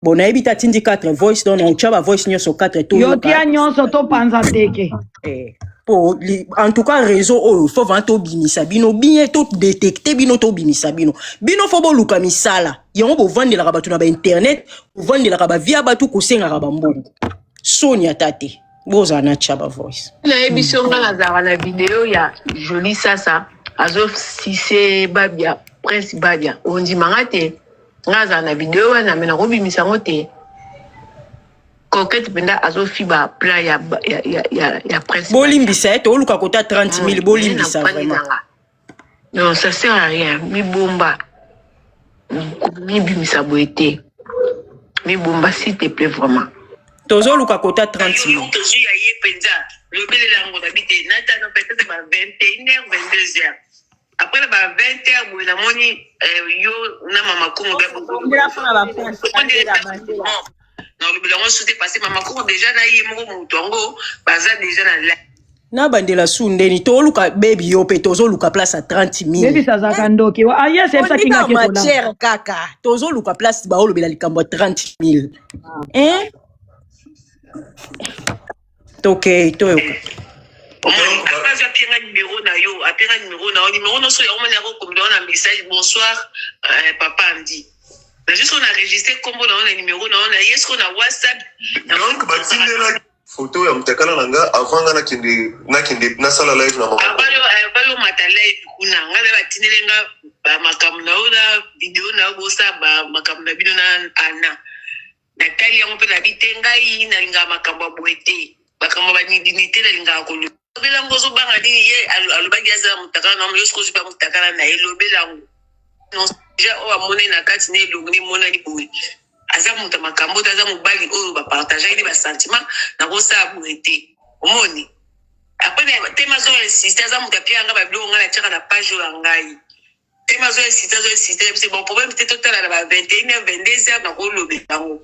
Bon nayebi te atindi 4 voice donc naotya ba voice nyonso 4 Yo toyoka. tia nyonso topanza teke. Eh, po en tout cas réseau oyo faut vraiment tobimisa bino bien to détecter bino tobimisa bino bino faut boluka misala yango bovandelaka bato na ba internet bovandelaka ba vie ya bato kosengaka bambongo soni ata te bozala na tya ba voice. Nayebi so nga nazalaka na video ya Jolie Sasa azosise Babia Prince Babia ondima nga te nga azala na video wana me nakobimisa yango te Coquette mpenza azofiba plan ya, ya, ya, ya, ya Prince Babia. Bolimbisa ye toluka kota 30 000 Mais bolimbisa na vraiment. nga non ça sert à rien mibomba mibimisa boye te mibomba s'il te plaît vraiment. Tozoluka kota 30 000. Tozwi ya ye mpenza lobelela yango nabi te natano peut-être ba 21h 22h après na ba 20h boye namoni yo na mama Kongo Bondela mpona ba prince bandela bandela. nalobela yango su te parce mama Kongo déjà na ye moko moto yango baza déjà na la na bandela su ndeni toluka bebi yo mpe tozoluka place ya 30 000 Baby azalaka ndoki. Ah yes, ebisaki Ondika nga ke kolala. matière kaka tozoluka place baolobela likambo ya 30 000 hein tokei toyoka omoni après azwi apianga numero na yo apianga numero na yo numero nyonso yango moni yango okomela yo na message bonsoir papa Andy nazwi soko na registre nkombo na yo na numero na yo na ye soko na whatsapp Donc batindelaki photo ya mutakala na nga avant nga nakende nakende nasala live na mama avant yo avant yo mata live kuna nga na batindeli nga ba makambo na yo na video na yo bosala ba makambo na bino na Anna Natali yango mpe nabi te ngai nalingaka makambo ya boye te makambo ya banidinite nalingaka kolobela yango ozobanga nini ye alobaki aza na mutakala na yo soki ozwi ba mutakala na ye lobela yango deja oyo amonani na kati na elongi na emonani boye aza moto ya makambo te aza mobali oyo bapartageaki ne basentiment nakosala boye te omoni apres te mazo insiste aza moto apia nga babiloko ngai natiaka na page oyo ya ngai Teme azo insiste azo insiste na biso bon problème te totala na ba 21 h 22 h nakolobela yango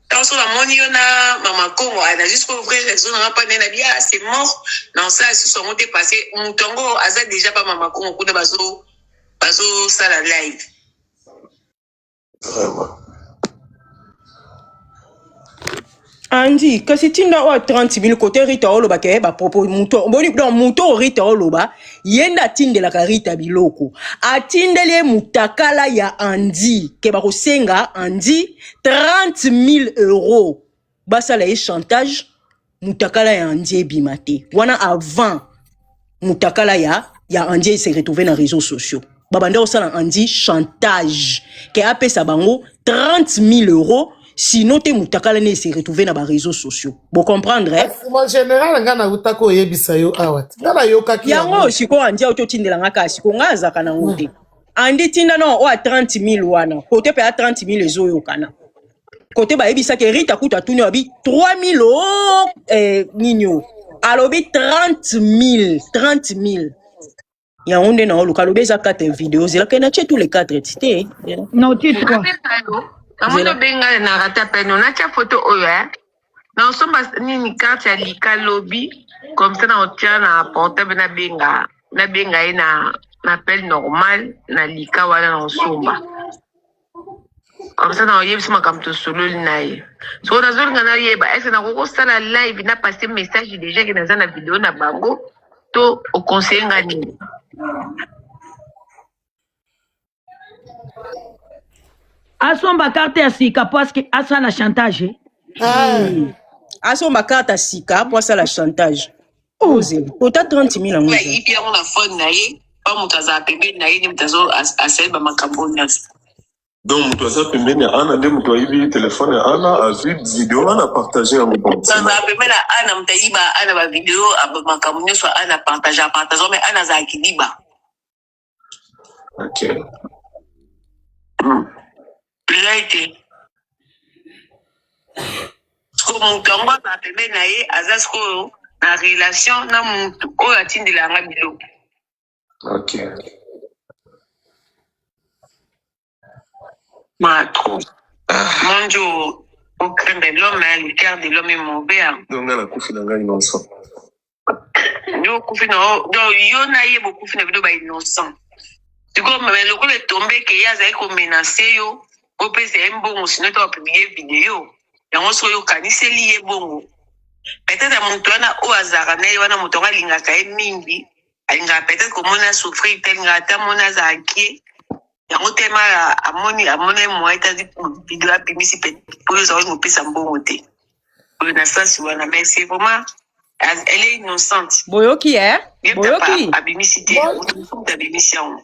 ntango so namoni yo na mama Kongo ah, nazwi sikoyo vrai raison nanga mpa nde na bi ah c'est mort na osala lisusu yango te parce que moto yango aza déjà pa mama Kongo kuna bazo bazosala live. Vraiment. Andy, kasi tinda oyo 30 000 kote Rita oloba ke ba propos muto boni donc muto oyo Rita oloba ye nde atindelaka Rita biloko atindeli ye mutakala ya Andy ke bakosenga Andy 30 000 euros basala ye chantage mutakala ya Andy ebima te wana avant mutakala ya ya Andy se retrouver na réseaux sociaux babanda kosala Andy chantage ke apesa bango 30 000 euros sinon te mutakala ne se retrouver na ba réseaux sociaux bo comprendre eh? Kasi mon général nga nauta koyebisa yo awa te nga nayokaki yango yango sikoyo Andy auti otindela nga kaka sikoyo nga azalaka nango te Andy tinda na oyo ya 30 000 wana kote mpe ya 30 000 ezoyokana kote bayebisaki Rita kutu atuni abi 3000 o eh, nini o alobi 30 000 30 000. Yango nde naoluka alobi eza 4 video zela ke natie tous les 4 ti te. Non ti 3. Namoni Zela. obenga na rata peno natia photo oyo eh. Na osomba nini carte ya lika lobi comme ça na otia na portable nabenga nabenga ye na na appel normal na lika wana na osomba. Comme ça na oyebisi makambo tosololi na ye. Soko nazolinga nayeba est ce que nakoki kosala live na passe message déjà ke naza na video na bango to oconseille nga nini? Asomba carte ya sika po aske asala chantage. Ah. Asomba carte ya sika po asala chantage. Ozela. Kota 30 000 yango eza. Ayibi yango na phone na ye, pa moto azala pembeni na ye nde moto azo asali ba makambo nyonso. Donc moto aza pembeni ya Anna nde moto ayibi telefone ya Anna azwi video wana partage yango bon. Moto azala pembeni ya Anna moto ayiba Anna ba video makambo nyonso Anna partage partage mais Anna azala kidiba. Ok. Eza ete sikoyo moto yango azala pembeni na ye aza sikoyo na relation na moto oyo atindela yanga biloko. Ok. Ma trop. Mon Dieu, au crème de l'homme, hein, le cœur de l'homme est mauvais. Hein. Donc nga nakufi na ngai innocent. Yo okufi na yo, donc yo na ye bokufi na bino ba innocent. Sikoyo mais lokola etombe ke ye azali ko menacer yo, opesa ye mbongo sinon to publier video. Yango soki okaniseli ye bongo. Peut-être moto wana oyo azalaka na ye wana moto yango alingaka ye mingi, alingaka peut-être komona souffrir te, alingaka ata amona azala inquiet. Yango tellement amoni amoni moyen te azwi video abimisi pe oyo ozalaki kopesa mbongo te. Oyo na sens wana mais c'est vraiment elle est innocente. Boyoki eh? Ye moto Boyoki? abimisi te, moto mosusu moto abimisi yango.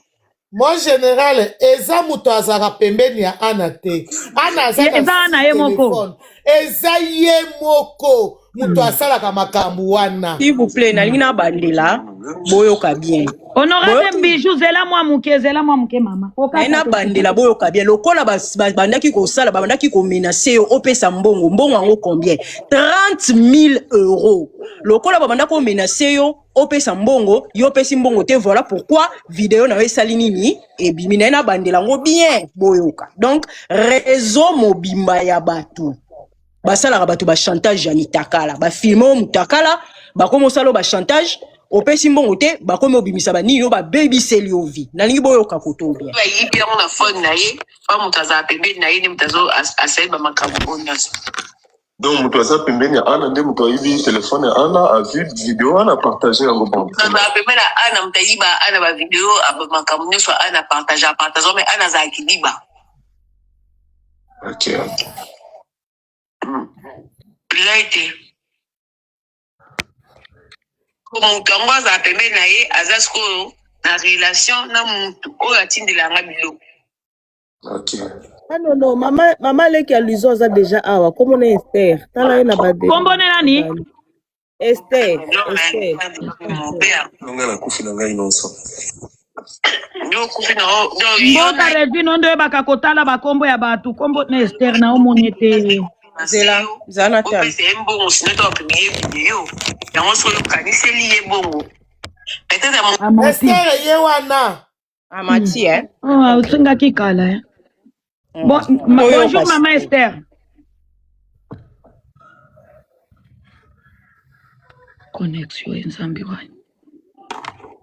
Mon général, eza moto azalaka pembeni ya Anna te. Anna aza na Eza na ye moko. telefone. Eza ye moko moto asalaka makambo wana. S'il vous plaît, nalingi nabandela boyoka bien. Honorable Boyoki? Bijou zela mwa moke, zela mwa moke mama. Naye Kokata nabandela boyoka bien lokola bandaki kosala babandaki komenase yo opesa mbongo mbongo yango combien 30 000 euros lokola babanda komenase yo opesa mbongo yo opesi mbongo te voilà pourquoi video na yo esali nini ebimi naye nabandela yango bien boyoka donc réseau mobimba ya bato basalaka bato ba chantage ya mitakala bafilme oyo mutakala bakomi osala oyo ba chantage opesi mbongo te bakomi obimisa banini oyo babebiseli yo vie nalingi boyoka koto bien Ayibi yango na phone na ye, pa moto azala pembeni na ye nde moto azo asali ba makambo oyo nyonso. Donc moto aza pembeni ya Anna nde moto ayibi telefone ya Anna azwi video wana partage yango bon. Moto azala pembeni ya Anna moto ayiba Anna ba video makambo nyonso Anna partage partage mais Anna azala kidiba. Ok. Eza ete moto yango azala pembeni na ye aza sikoyo na relation na moto oyo atindela yanga biloko. Ok. Ah non, non, mama, mama leki ya Luison aza deja awa. Kombo na Esther. Tala ye na ba Kombo na nani? Esther, Esther. Nga nakufi na ngai innocent. Mboka Revino nde oyebaka kotala bakombo ya bato. Kombo na Esther na omoni te. Zela, zala na tala. Opesa ye mbongo sinon to publier video. Yango soki okaniseli ye bongo. Peut-être Esther ye wana. Amati eh. Oh, osengaki kala eh. Bon, ma, Oyo bonjour kasi. maman Esther. Connexion ya Nzambe wani.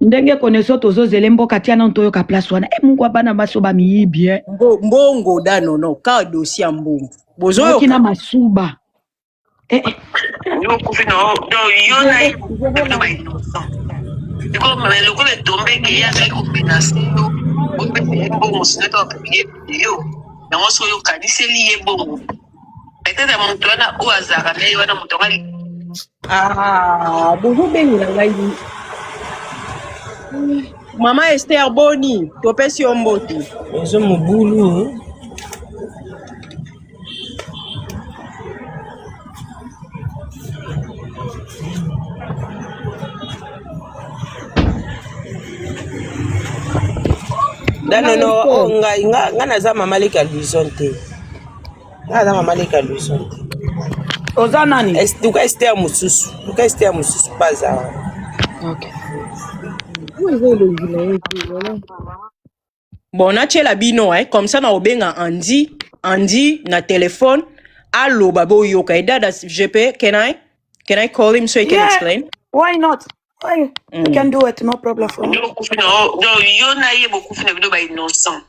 Ndenge connexion tozozela mboka tia nanu toyoka place wana. Eh Mungu bana baso ba miyibi eh. Mbo, mbongo da nono ka dossier ya mbongo. Bozoyoka Bozoyoka. na masuba. Eh, eh. Yo okufi na yo donc yo na ye bino ba innocent. Sikoyo mais lokola etombe ke ye azali ko menacer yo opesa ye mbongo sinon to publier video yango soki okaniseli ye bongo peut-être moto wana oyo azalaka na ye wana moto yango Ah, bozobengela ngai Mama Esther boni topesi yo mbote. Ezo mobulu. Danono oh, ngai nga, nga naza mama leki ya Luison te. Nga naza mama leki ya Luison te. Oza nani? Luka Esther mosusu. Luka Esther mosusu mpe aza wana. Okay. Yango eza elongi na ye te, voilà. Bon, natiela bino eh, comme ça nakobenga Andy, Andy na téléphone aloba boyoka ye. Dada GP, can I call him so he can Yeah, explain? why not? Why? You can do it, no problem for me. Yo okufi na yo, donc yo na ye bokufi na bino ba innocent.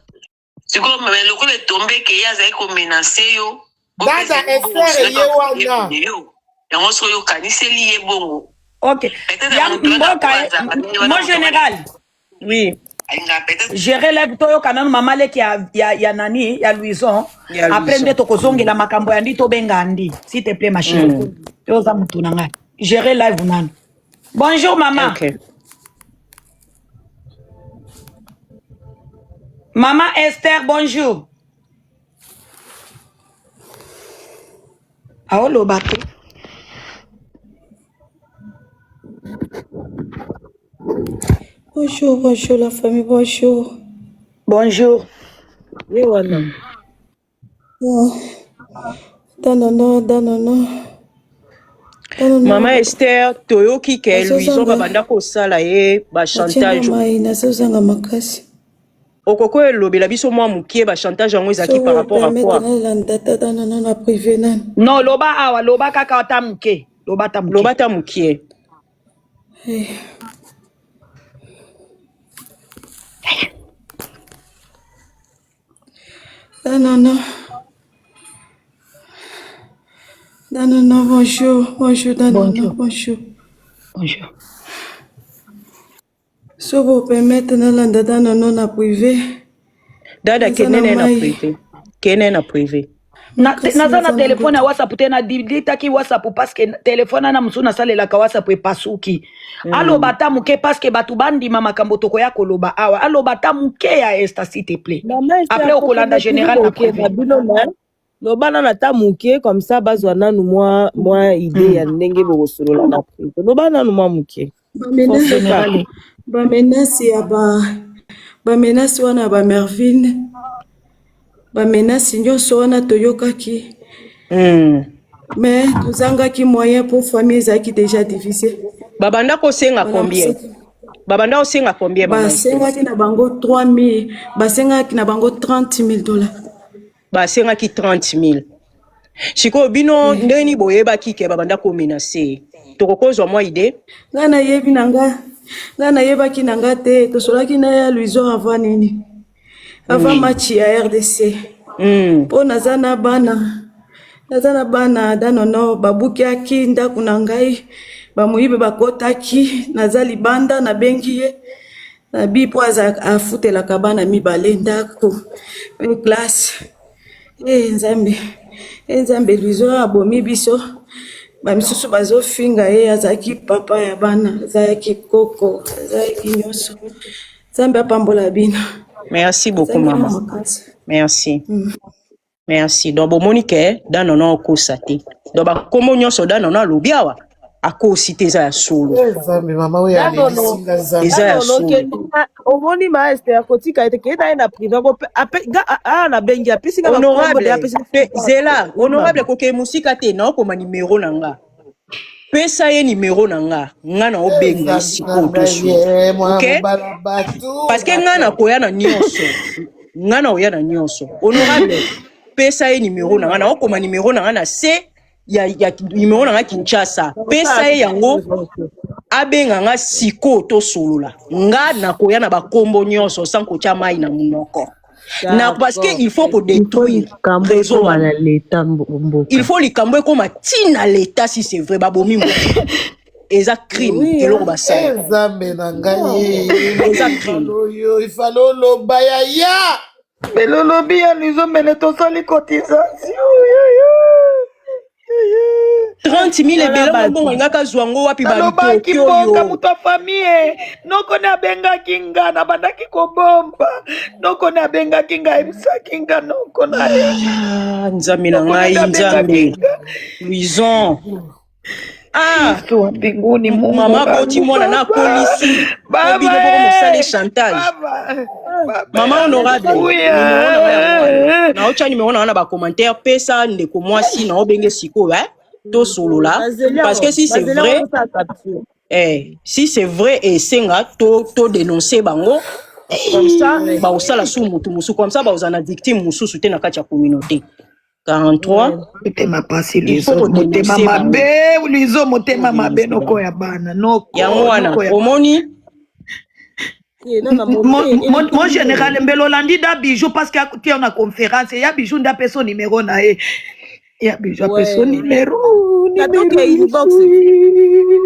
Sikoyo mais lokola etombe ke ye azali komenace yo, Dada opesa ye mbongo Esther soki ye akoye wana. video yango, soki okaniseli ye bongo, Ok. peut-être Ya moto wana mboka, oyo azalaka nde wana mon moto wana général. Oui. alingaka peut-être Je relève, toyoka nanu mama leki ya nani, ya Louison. Ya Après Louison. nde tokozongela makambo ya ndi, tobenga ndi. S'il te plaît, ma chérie. Yo oza mutu na ngai. Gérer live nanu. Bonjour maman. Ok. Maman Esther, bonjour. Aoloba te. Bonjour, bonjour la famille, bonjour. Bonjour. Ye wana. Oh, Danono, Danono, Danono. Mama Esther, toyoki ke Louison Nazozanga, babanda kosala ye natie nga bachantage. mai, nazozanga makasi. Okoki elobela biso mwa mokie bachantage yango ezalaki Soki par rapport à opermettre quoi? nalanda ta Danono na privé nani. Non, loba awa, loba kaka ata moke. Loba ata moke. Loba ata mokie. Eh. Danono, Danono, bonjour, bonjour Danono, Bonjour. bonjour. Bonjour. Soki opermettre nalanda Danono na privé, Dada, naza kende na naye na mai. privé, kende na privé. Makasi Naza na naza nango telefone ya te. WhatsApp te, nadilitaki WhatsApp parce que telefone wana mosusu nasalelaka WhatsApp epasuki. Aloba ata moke parce que bato bandima makambo tokoya koloba awa. Aloba ata moke ya Esther, s'il te plaît. Mama Esther, Après okolanda kokende tili général na kokenda privé. bino na loba nanu ata moke, comme ça bazwa nanu mwa idée ya ndenge bokosolola na privé. Loba nanu mwa moke. Bamenace, Force kaka. Général. bamenace ya ba bamenace wana ya bamervine, bamenace nyonso wana toyokaki, mais tozangaki moyen mpo famille ezalaki déjà divisé. Babanda kosenga combien? Balamusaki Babanda kosenga combien, mama Esther? Basengaki na bango 3000, basengaki na bango 30 000 dollars. Basengaki 30 000. Sikoyo bino ndenge nini boyebaki ke babanda komenace? Tokokozwa mwa idée? Ngai nayebi na nga, ngai nayebaki na nga te. Tosolaki na ya Louison avant nini, avant match ya RDC, mpo naza na bana, naza na bana Danono. Babukiaki ndako na ngai, bamoyibi bakotaki, naza libanda, nabengi ye nabi mpo aza afutelaka bana mibale ndako mpe classe. E Nzambe, e Nzambe, Louison abomi biso. Bamisusu bazofinga ye, azalaki papa ya bana, azalaki koko, azalaki nyonso. Nzambe apambola bino. Merci beaucoup. Azalaki Mama, makasi. Merci. Merci. Donc bomoni ke Danono akosa te. Donc bakombo nyonso Danono alobi awa, akosi te, eza ya solo. Eh, Nzambe, mama oyo Danono, alelisi nga Nzambe. Eza ya Danono, solo. kende omoni ma Esther, kotika ete kende na ye na privé ako nga a nabengi, apesi nga bakombo de Honorable apesi pe zela. Oui, Honorable, mama. kokee mosika te, naokoma nimero na nga. Pesa ye nimero na nga, nga na Eh, obenga ye Nzambe na sikoyo ngai tosolola. ye mwana Ok, mobala bato parce que nga nakoya na nyonso, nga na oya na nyonso. Honorable, pesa ye nimero na nga, naokoma nimero na nga na se ya nimero na nga Kinshasa. Pesa ye yango, abenga nga sikoyo tosolola. Nga nakoya na bakombo nyonso sans kotia mai na monoko na parce que D'accord. il faut Il faut kodétruire likambo réseau ekóma wana. na leta mboka. Il faut likambo ekóma ntina leta. Si c'est vrai babomi moto, eza crime. Oui, Eloko hein. basala Eh, Nzambe na ngai ye eza crime. ifale oyo ifale oloba ya ya Mbele olobi ya Louison, mbele tosali cotisation. 30 000 Tala ebele ngo bato. mbongo alingaka azwa yango wapi? Nalobaki Bandoki mboka oyo. moto ya famille, noko ne abengaki nga, nabandaki kobomba. Noko ne abengaki nga, ayebisaki nga noko na ye. Ah, Nzambe na Noko ne ngai. nde abengaki Nzambe. nga. Louison, ah. Kristo wa mbinguni, Mungu Mama aboti wangu, mwana na baba, akolisi po baba, bino boko mosala eh, chantage. Baba, baba Mama honorable, yangu nimero na nga yango wana. ya Naotya nimero na nga na bacommentaire. Pesa ndeko mwasi na obenge sikoyo, eh? Tosolola Bazeli parce que yango, si c'est bazeli yango vrai tosala capture. Eh, si c'est vrai esenga to to dénoncer bango comme ça baosala su mutu mosusu comme ça baozala na victime mosusu te na kati ya communauté 43 motema pasi il faut Luizo motema kodénoncer bango mabe Luizo motema mabe noko ya bana noko yango wana noko ya omoni Mon, mon général mbele olandi da bijou parce que atia na conférence ya bijou nde apesa numero na ye ya bijou apesa numero Natoke inbox.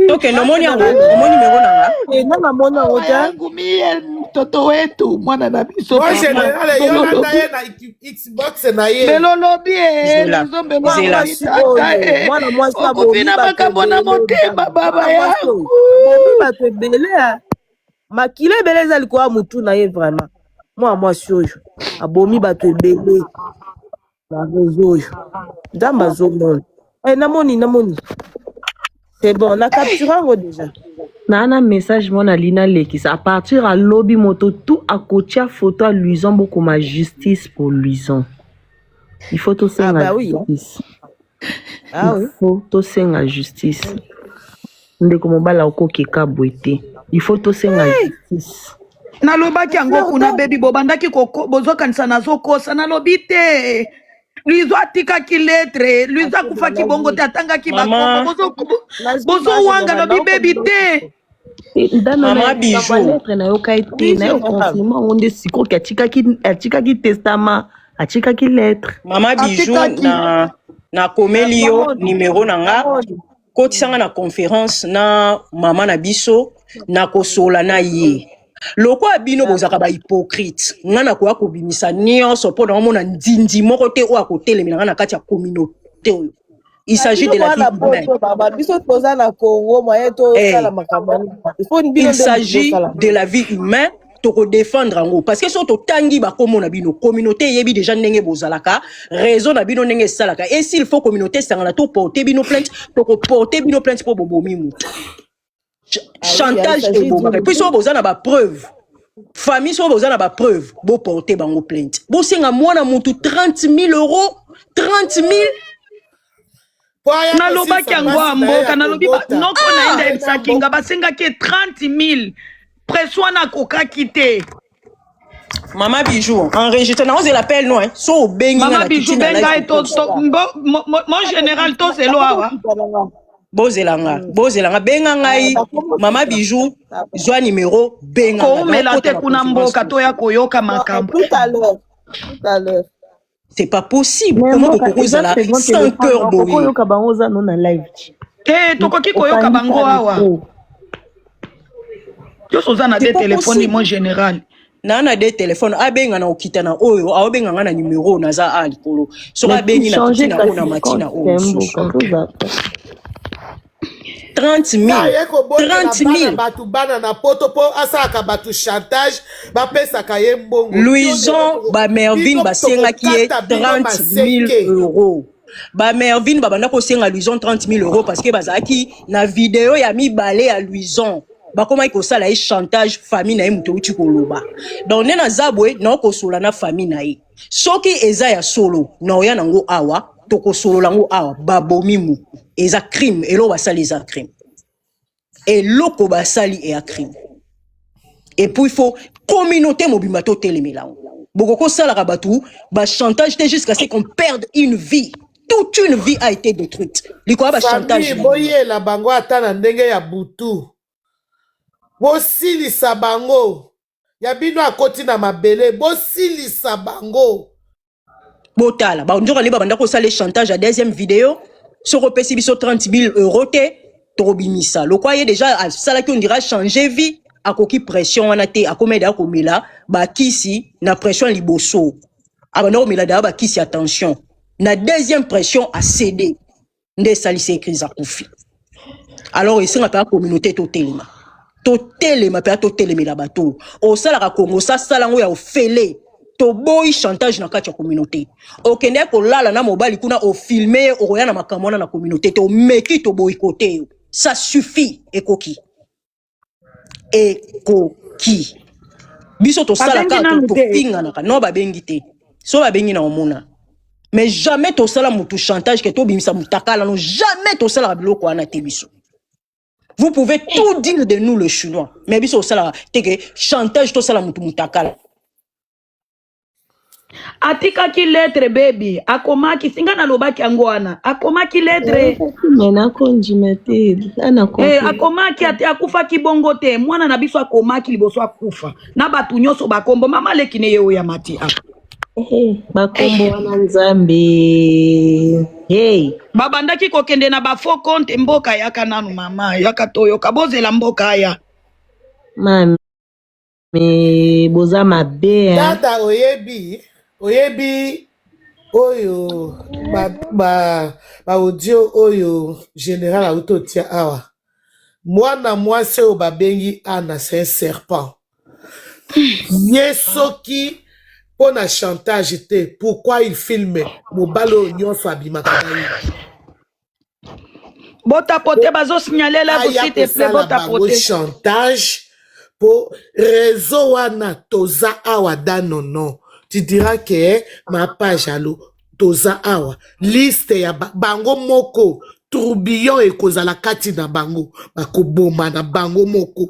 Tokende omoni yango omoni numero na nga Nga namoni yango te. yangu mie mtoto wetu mwana na biso Mon général yo landa ye na Xbox na ye. mbele olobi e Zela, Luizo mbele Mwana zela. mwasi oyo, mwana mwasi okufi abomi na bato makambo na ebele. motema Mwana baba mwasi oyo yangu abomi bato ebele. ah. Makila ebele eza likolo ya motu na ye vraiment. Mwana mwasi oyo abomi bato ebele na réseau oyo. Nzambe azomona. Eh, namoni namoni. C'est bon, na capture yango déjà. Naa na message moko nalingi nalekisa à partir ya lobi moto tout akotia photo ya Luison bokoma justice pour Luison. Il faut Ah tosenga bah oui. justice. Ah Il oui. faut tosenga justice. Ndeko mobali akokeka boye te. Il faut tosenga justice. Nalobaki yango kuna bebi bobandaki bozokanisa nazokosa nalobi te Luizo atikaki lettre Luizo akufaki bongo te atangaki Mama. bakombo bozowanga lobi bebi te Dano Mama na Bijou. lettre nayoka ye te nayo confirme yango nde sikoyo ke atikaki atikaki testament atikaki lettre. Mama Bijou atikaki na nakomeli yo numero na nga kotisa nga na conférence na mama na biso nakosola na ye lokola bino bozalaka bahypocrite nga nakoya kobimisa nyonso mpo na omona ndindi moko te oyo akotelemela nga na kati ya communauté oyo il s'agit Bino de la boza vie na humaine poto baba biso toza na Congo moyen Eh, tosala makambo wana. Il faut bino il nde moto s'agit bosala. de la vie humaine tokodefendre yango parce que soki totangi bakombo na bino communauté eyebi déjà ndenge bozalaka réseau na bino ndenge esalaka et s'il faut communauté esangana toporte bino plainte tokoporte bino plainte mpo bobomi motu Ah oui, il chantage s'agit ebomaka d'une epuis soki boza na bapreuve famille soki boza na bapreuve boporte bango plainte bosenga mwana motu 30 000 euros 30 000 Po aya nalobaki kosilisa yango ya mpasi na ye mboka ya nalobi kobota. noko na ye nde Ye na ayebisaki mbo nga basengaki ye 30 000 presse wana akokaki te mama bijou enregistre naozela appel no so obengi nga mama na kiti bijou na benga live ye mon général tozelo awa bozela nga bozela nga benga ngai mama bijou zwa numero benga nga koumela naokota te na kuna conférence mboka toya koyoka Bon, makambo tout à l'heure. Tout à l'heure. c'est pas possible Mais comment mboka bokoki eza kozala second sans téléphone cœur okoki boye oyoka bango oza no na live ti. te tokoki koyoka Okangi bango kaka awa micro. nyonso oza na c'est de pas telefone possible mon général naa na de telefone abenga na okita na oyo aobenga nga na numero naza a likolo soki Mais abengi na changer kiti na oyo na kasi mati na compte oyo te mosusu mboka toza 30 Nga 000 aye kobotela 30 bana 000 bato bana na poto mpo asalaka bato chantage bapesaka ye mbongo. Bino lelo Louison bamervine bino basengaki ye tokokata bino 30 000 maseke. euros bamervine babanda kosenga Louison 30 000 euros parce que bazalaki na video ya mibale ya Louison bakomaki kosala ye chantage famille na ye moto euti koloba donc nde naza boye naokosola na famille na ye soki eza ya solo naoya nango awa tokosolola yango awa babomi mu eza crime eloko basali eza crime eloko basali eya crime et puis il faut communauté mobimba totelemela yango bokoko osalaka bato bachantage te jusqu'à ce qu'on perde une vie toute une vie a été détruite likolo ya bachantage Famille na bino boyela bango ata na ndenge ya butu. Bosilisa bango. Ya bino akoti na mabele bosilisa bango. Botala banzoka nde babanda kosala chantage ya deuxième vidéo soki opesi biso 30 000 euros te tokobimisa lokwa ye déjà asalaki on dirait changer vie akoki pression wana te akomi deya komela bakisi na pression ya liboso abanda komela deya bakisi ya tension na deuxième pression acédé nde esalisi ye crise akufi alors esenga mpenza communauté totelema totelema mpenza totelemela bato oyo osalaka kongo osasala yango ya ofele toboyi chantage na kati ya communauté okende kolala na mobali kuna ofilme ye okoya na makambo wana na communauté te omeki toboyi kote yo ça suffit ekoki ekoki biso tosala babengi kaka nanu te tofinganaka no babengi te so babengi na omona mais jamais tosala motu chantage ke tobimisa motakala no jamais tosalaka biloko wana te biso Vous pouvez tout dire de nous le chinois, mais biso osala te que chantage tosala mutu mutakala. Atikaki lettre baby akomaki singa nalobaki yango wana akomaki lettre. Me nakondima te nga na Eh, confirme. akomaki ate akufaki bongo te mwana na biso akomaki liboso akufa na bato nyonso bakombo mama leki ne ye oyo ya mati awa Eh, bakombo wana nzambe hey. Babandaki kokende na ba faux compte mboka yaka nanu mama yaka toyoka bozela mboka aya. Mami boza mabe hein? Dada oyebi oyebi oyo ba ba ba audio oyo general auti otia awa mwana mwasi oyo babengi Anna c'est un serpent ye soki mpo na chantage te pourquoi il filme mobali oyo nyonso abimaka na ye Botapote bazo signaler la aya s'il te plaît kosala bango botapote. chantage po réseau wana toza awa da nono tu diras que ma page alo toza awa liste ya ba, bango moko tourbillon ekozala kati na bango bakoboma na bango moko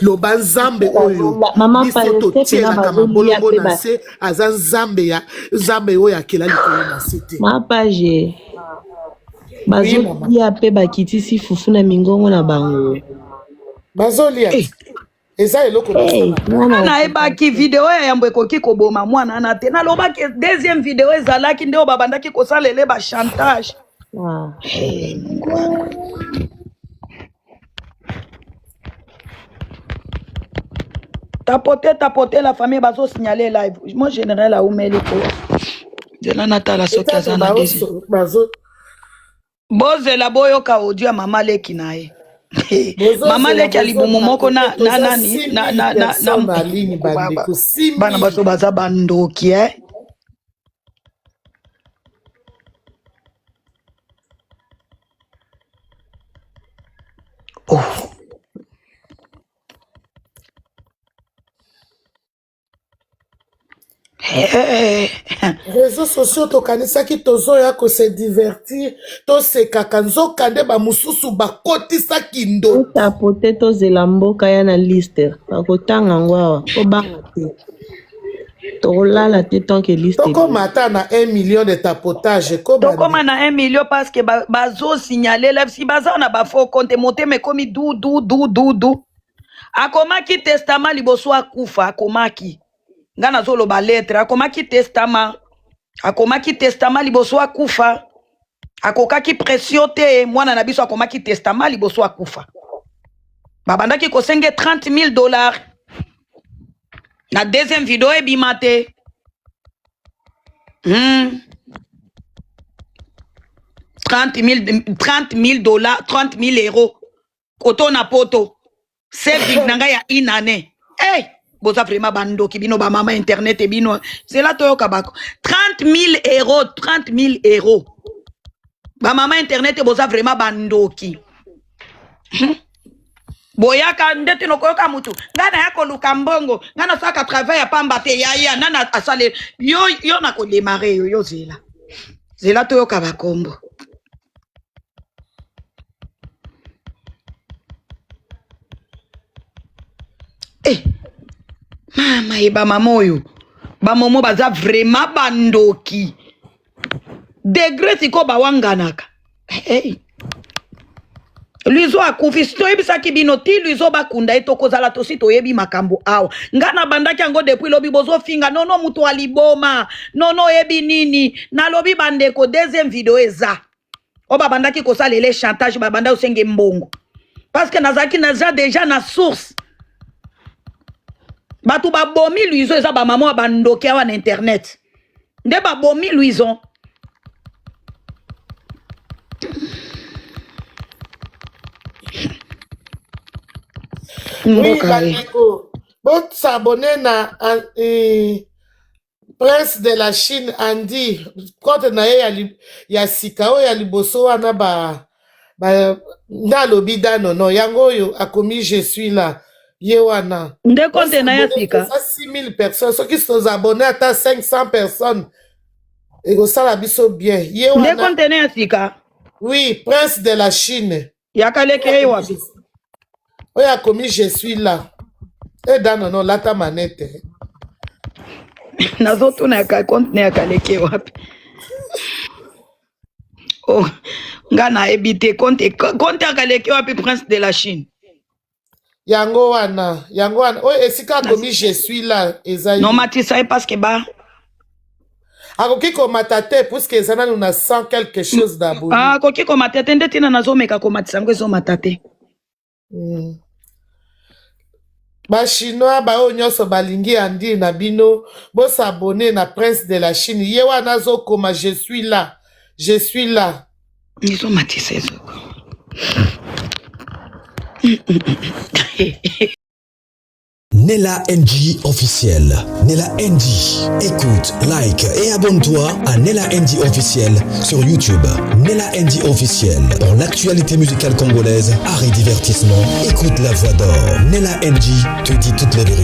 loba nzambe oyo Mama biso Palestine pena totielaka bazolia mabolongo pe na ba se aza nzambe ya nzambe oyo akela likolo na se te ma page oui mama bazolia pe bakitisi fufu na mingongo na bango. bazolia Eh. te eza eloko Hey, basalaka mwana Nayebaki video ya yambo ekoki koboma mwana wana te nalobaki deuxième video ezalaki nde oyo babandaki kosalela ba chantage. Ah. Hey, Mungu wangu. Tapote tapote la famille bazo signaler live. Moi général aumeli ko. Nzela natala soki peut-être aza na deuxième. baoso bazo Bozela boyoka audio ya mama leki na ye. Mama bozozela leki ya libumu moko bozotapote na na toza nani na 6000 na na na personnes na ligne bandeko bana 6000 bato baza bandoki eh. Oh. Hey. Réseaux sociaux tokanisaki tozoya ko se divertir tosekaka nzoka nde bamosusu bakotisaki ndoki Totapote tozela mboka ya na liste bakotanga yango awa kobanga te tokolala te tant que liste tokoma ebimi ata na 1 million de tapotage ko Tokoma bandeko na 1 million parce que ba, bazo signaler la si baza na ba faux compte motema ekomi du du du du du. Akomaki testament liboso akufa akomaki. Nga nazoloba lettre akomaki testament. Akomaki testament liboso akufa. Akokaki pression te mwana na biso akomaki testament liboso akufa. Babandaki kosenge 30 000 dollars. Na deuxième video ebima te. 30 000 30 000 dollars 30 000 euros koto na poto saving na ngai ya une année hey, boza vraiment bandoki bino bamama internet bino zela toyoka bako 30 000 euros 30 000 euros bamama internet boza vraiment bandoki boyaka ndeti nokoyoka mutu ngai naya koluka mbongo ngai nasalaka travail ya pamba te yaya nani asale yo yo nakodemare yo yo zela zela toyoka bakombo eh, mama ye bamama oyo bamomo baza vraiment bandoki degre sikoyo bawanganaka hey. Luizo akufi si toyebisaki bino ti Luizo bakunda ye tokozala tosi toyebi makambo awa nga nabandaki yango depuis lobi bozofinga nono moto ya liboma nono oyebi nini nalobi bandeko deuxième video eza oyo babandaki kosalela chantage babanda osenge mbongo parce que nazalaki naza deja na source bato babomi Luizo eza bamama ya bandoki awa na internet nde babomi Luizo oui mboka ye bandeko bosabone na eh, prince de la chine andi compte na ye ya, li, ya sika oyo ya liboso wana ba, ba nde alobi da nono yango oyo akomi je suis là ye wana nde konte na ya bosabone sika toza 6000 personnes soki tozabone ata 500 personnes ekosala biso bien ye nde wana konte na ya sika oui prince de la chine. Ya Kaleke ye wapi? Oyo akomi je suis là. E danono lata manete. Nazotuna ya compte na ya Kaleke wapi? Oh, nga nayebi te compte compte ya Kaleke wapi prince de la Chine? Yango wana, yango wana. Oyo esika akomi je suis là eza ye. No matisa ye parce que ba Akoki komata te puisque eza nanu na 100 quelque chose d'abonné. Ah, akoki komata te nde ntina nazomeka komatisa yango ezomata te. Ba chinois baoyo nyonso balingi andi na bino bosabone na prince de la Chine ye wana azokoma je suis là je suis là. Ezomatisa ezoko. Nella NG officiel. Nella NG. Écoute, like et abonne-toi à Nella NG officiel sur YouTube. Nella NG officiel. Pour l'actualité musicale congolaise, art et divertissement, écoute la voix d'or. Nella NG te dit toutes les vérités.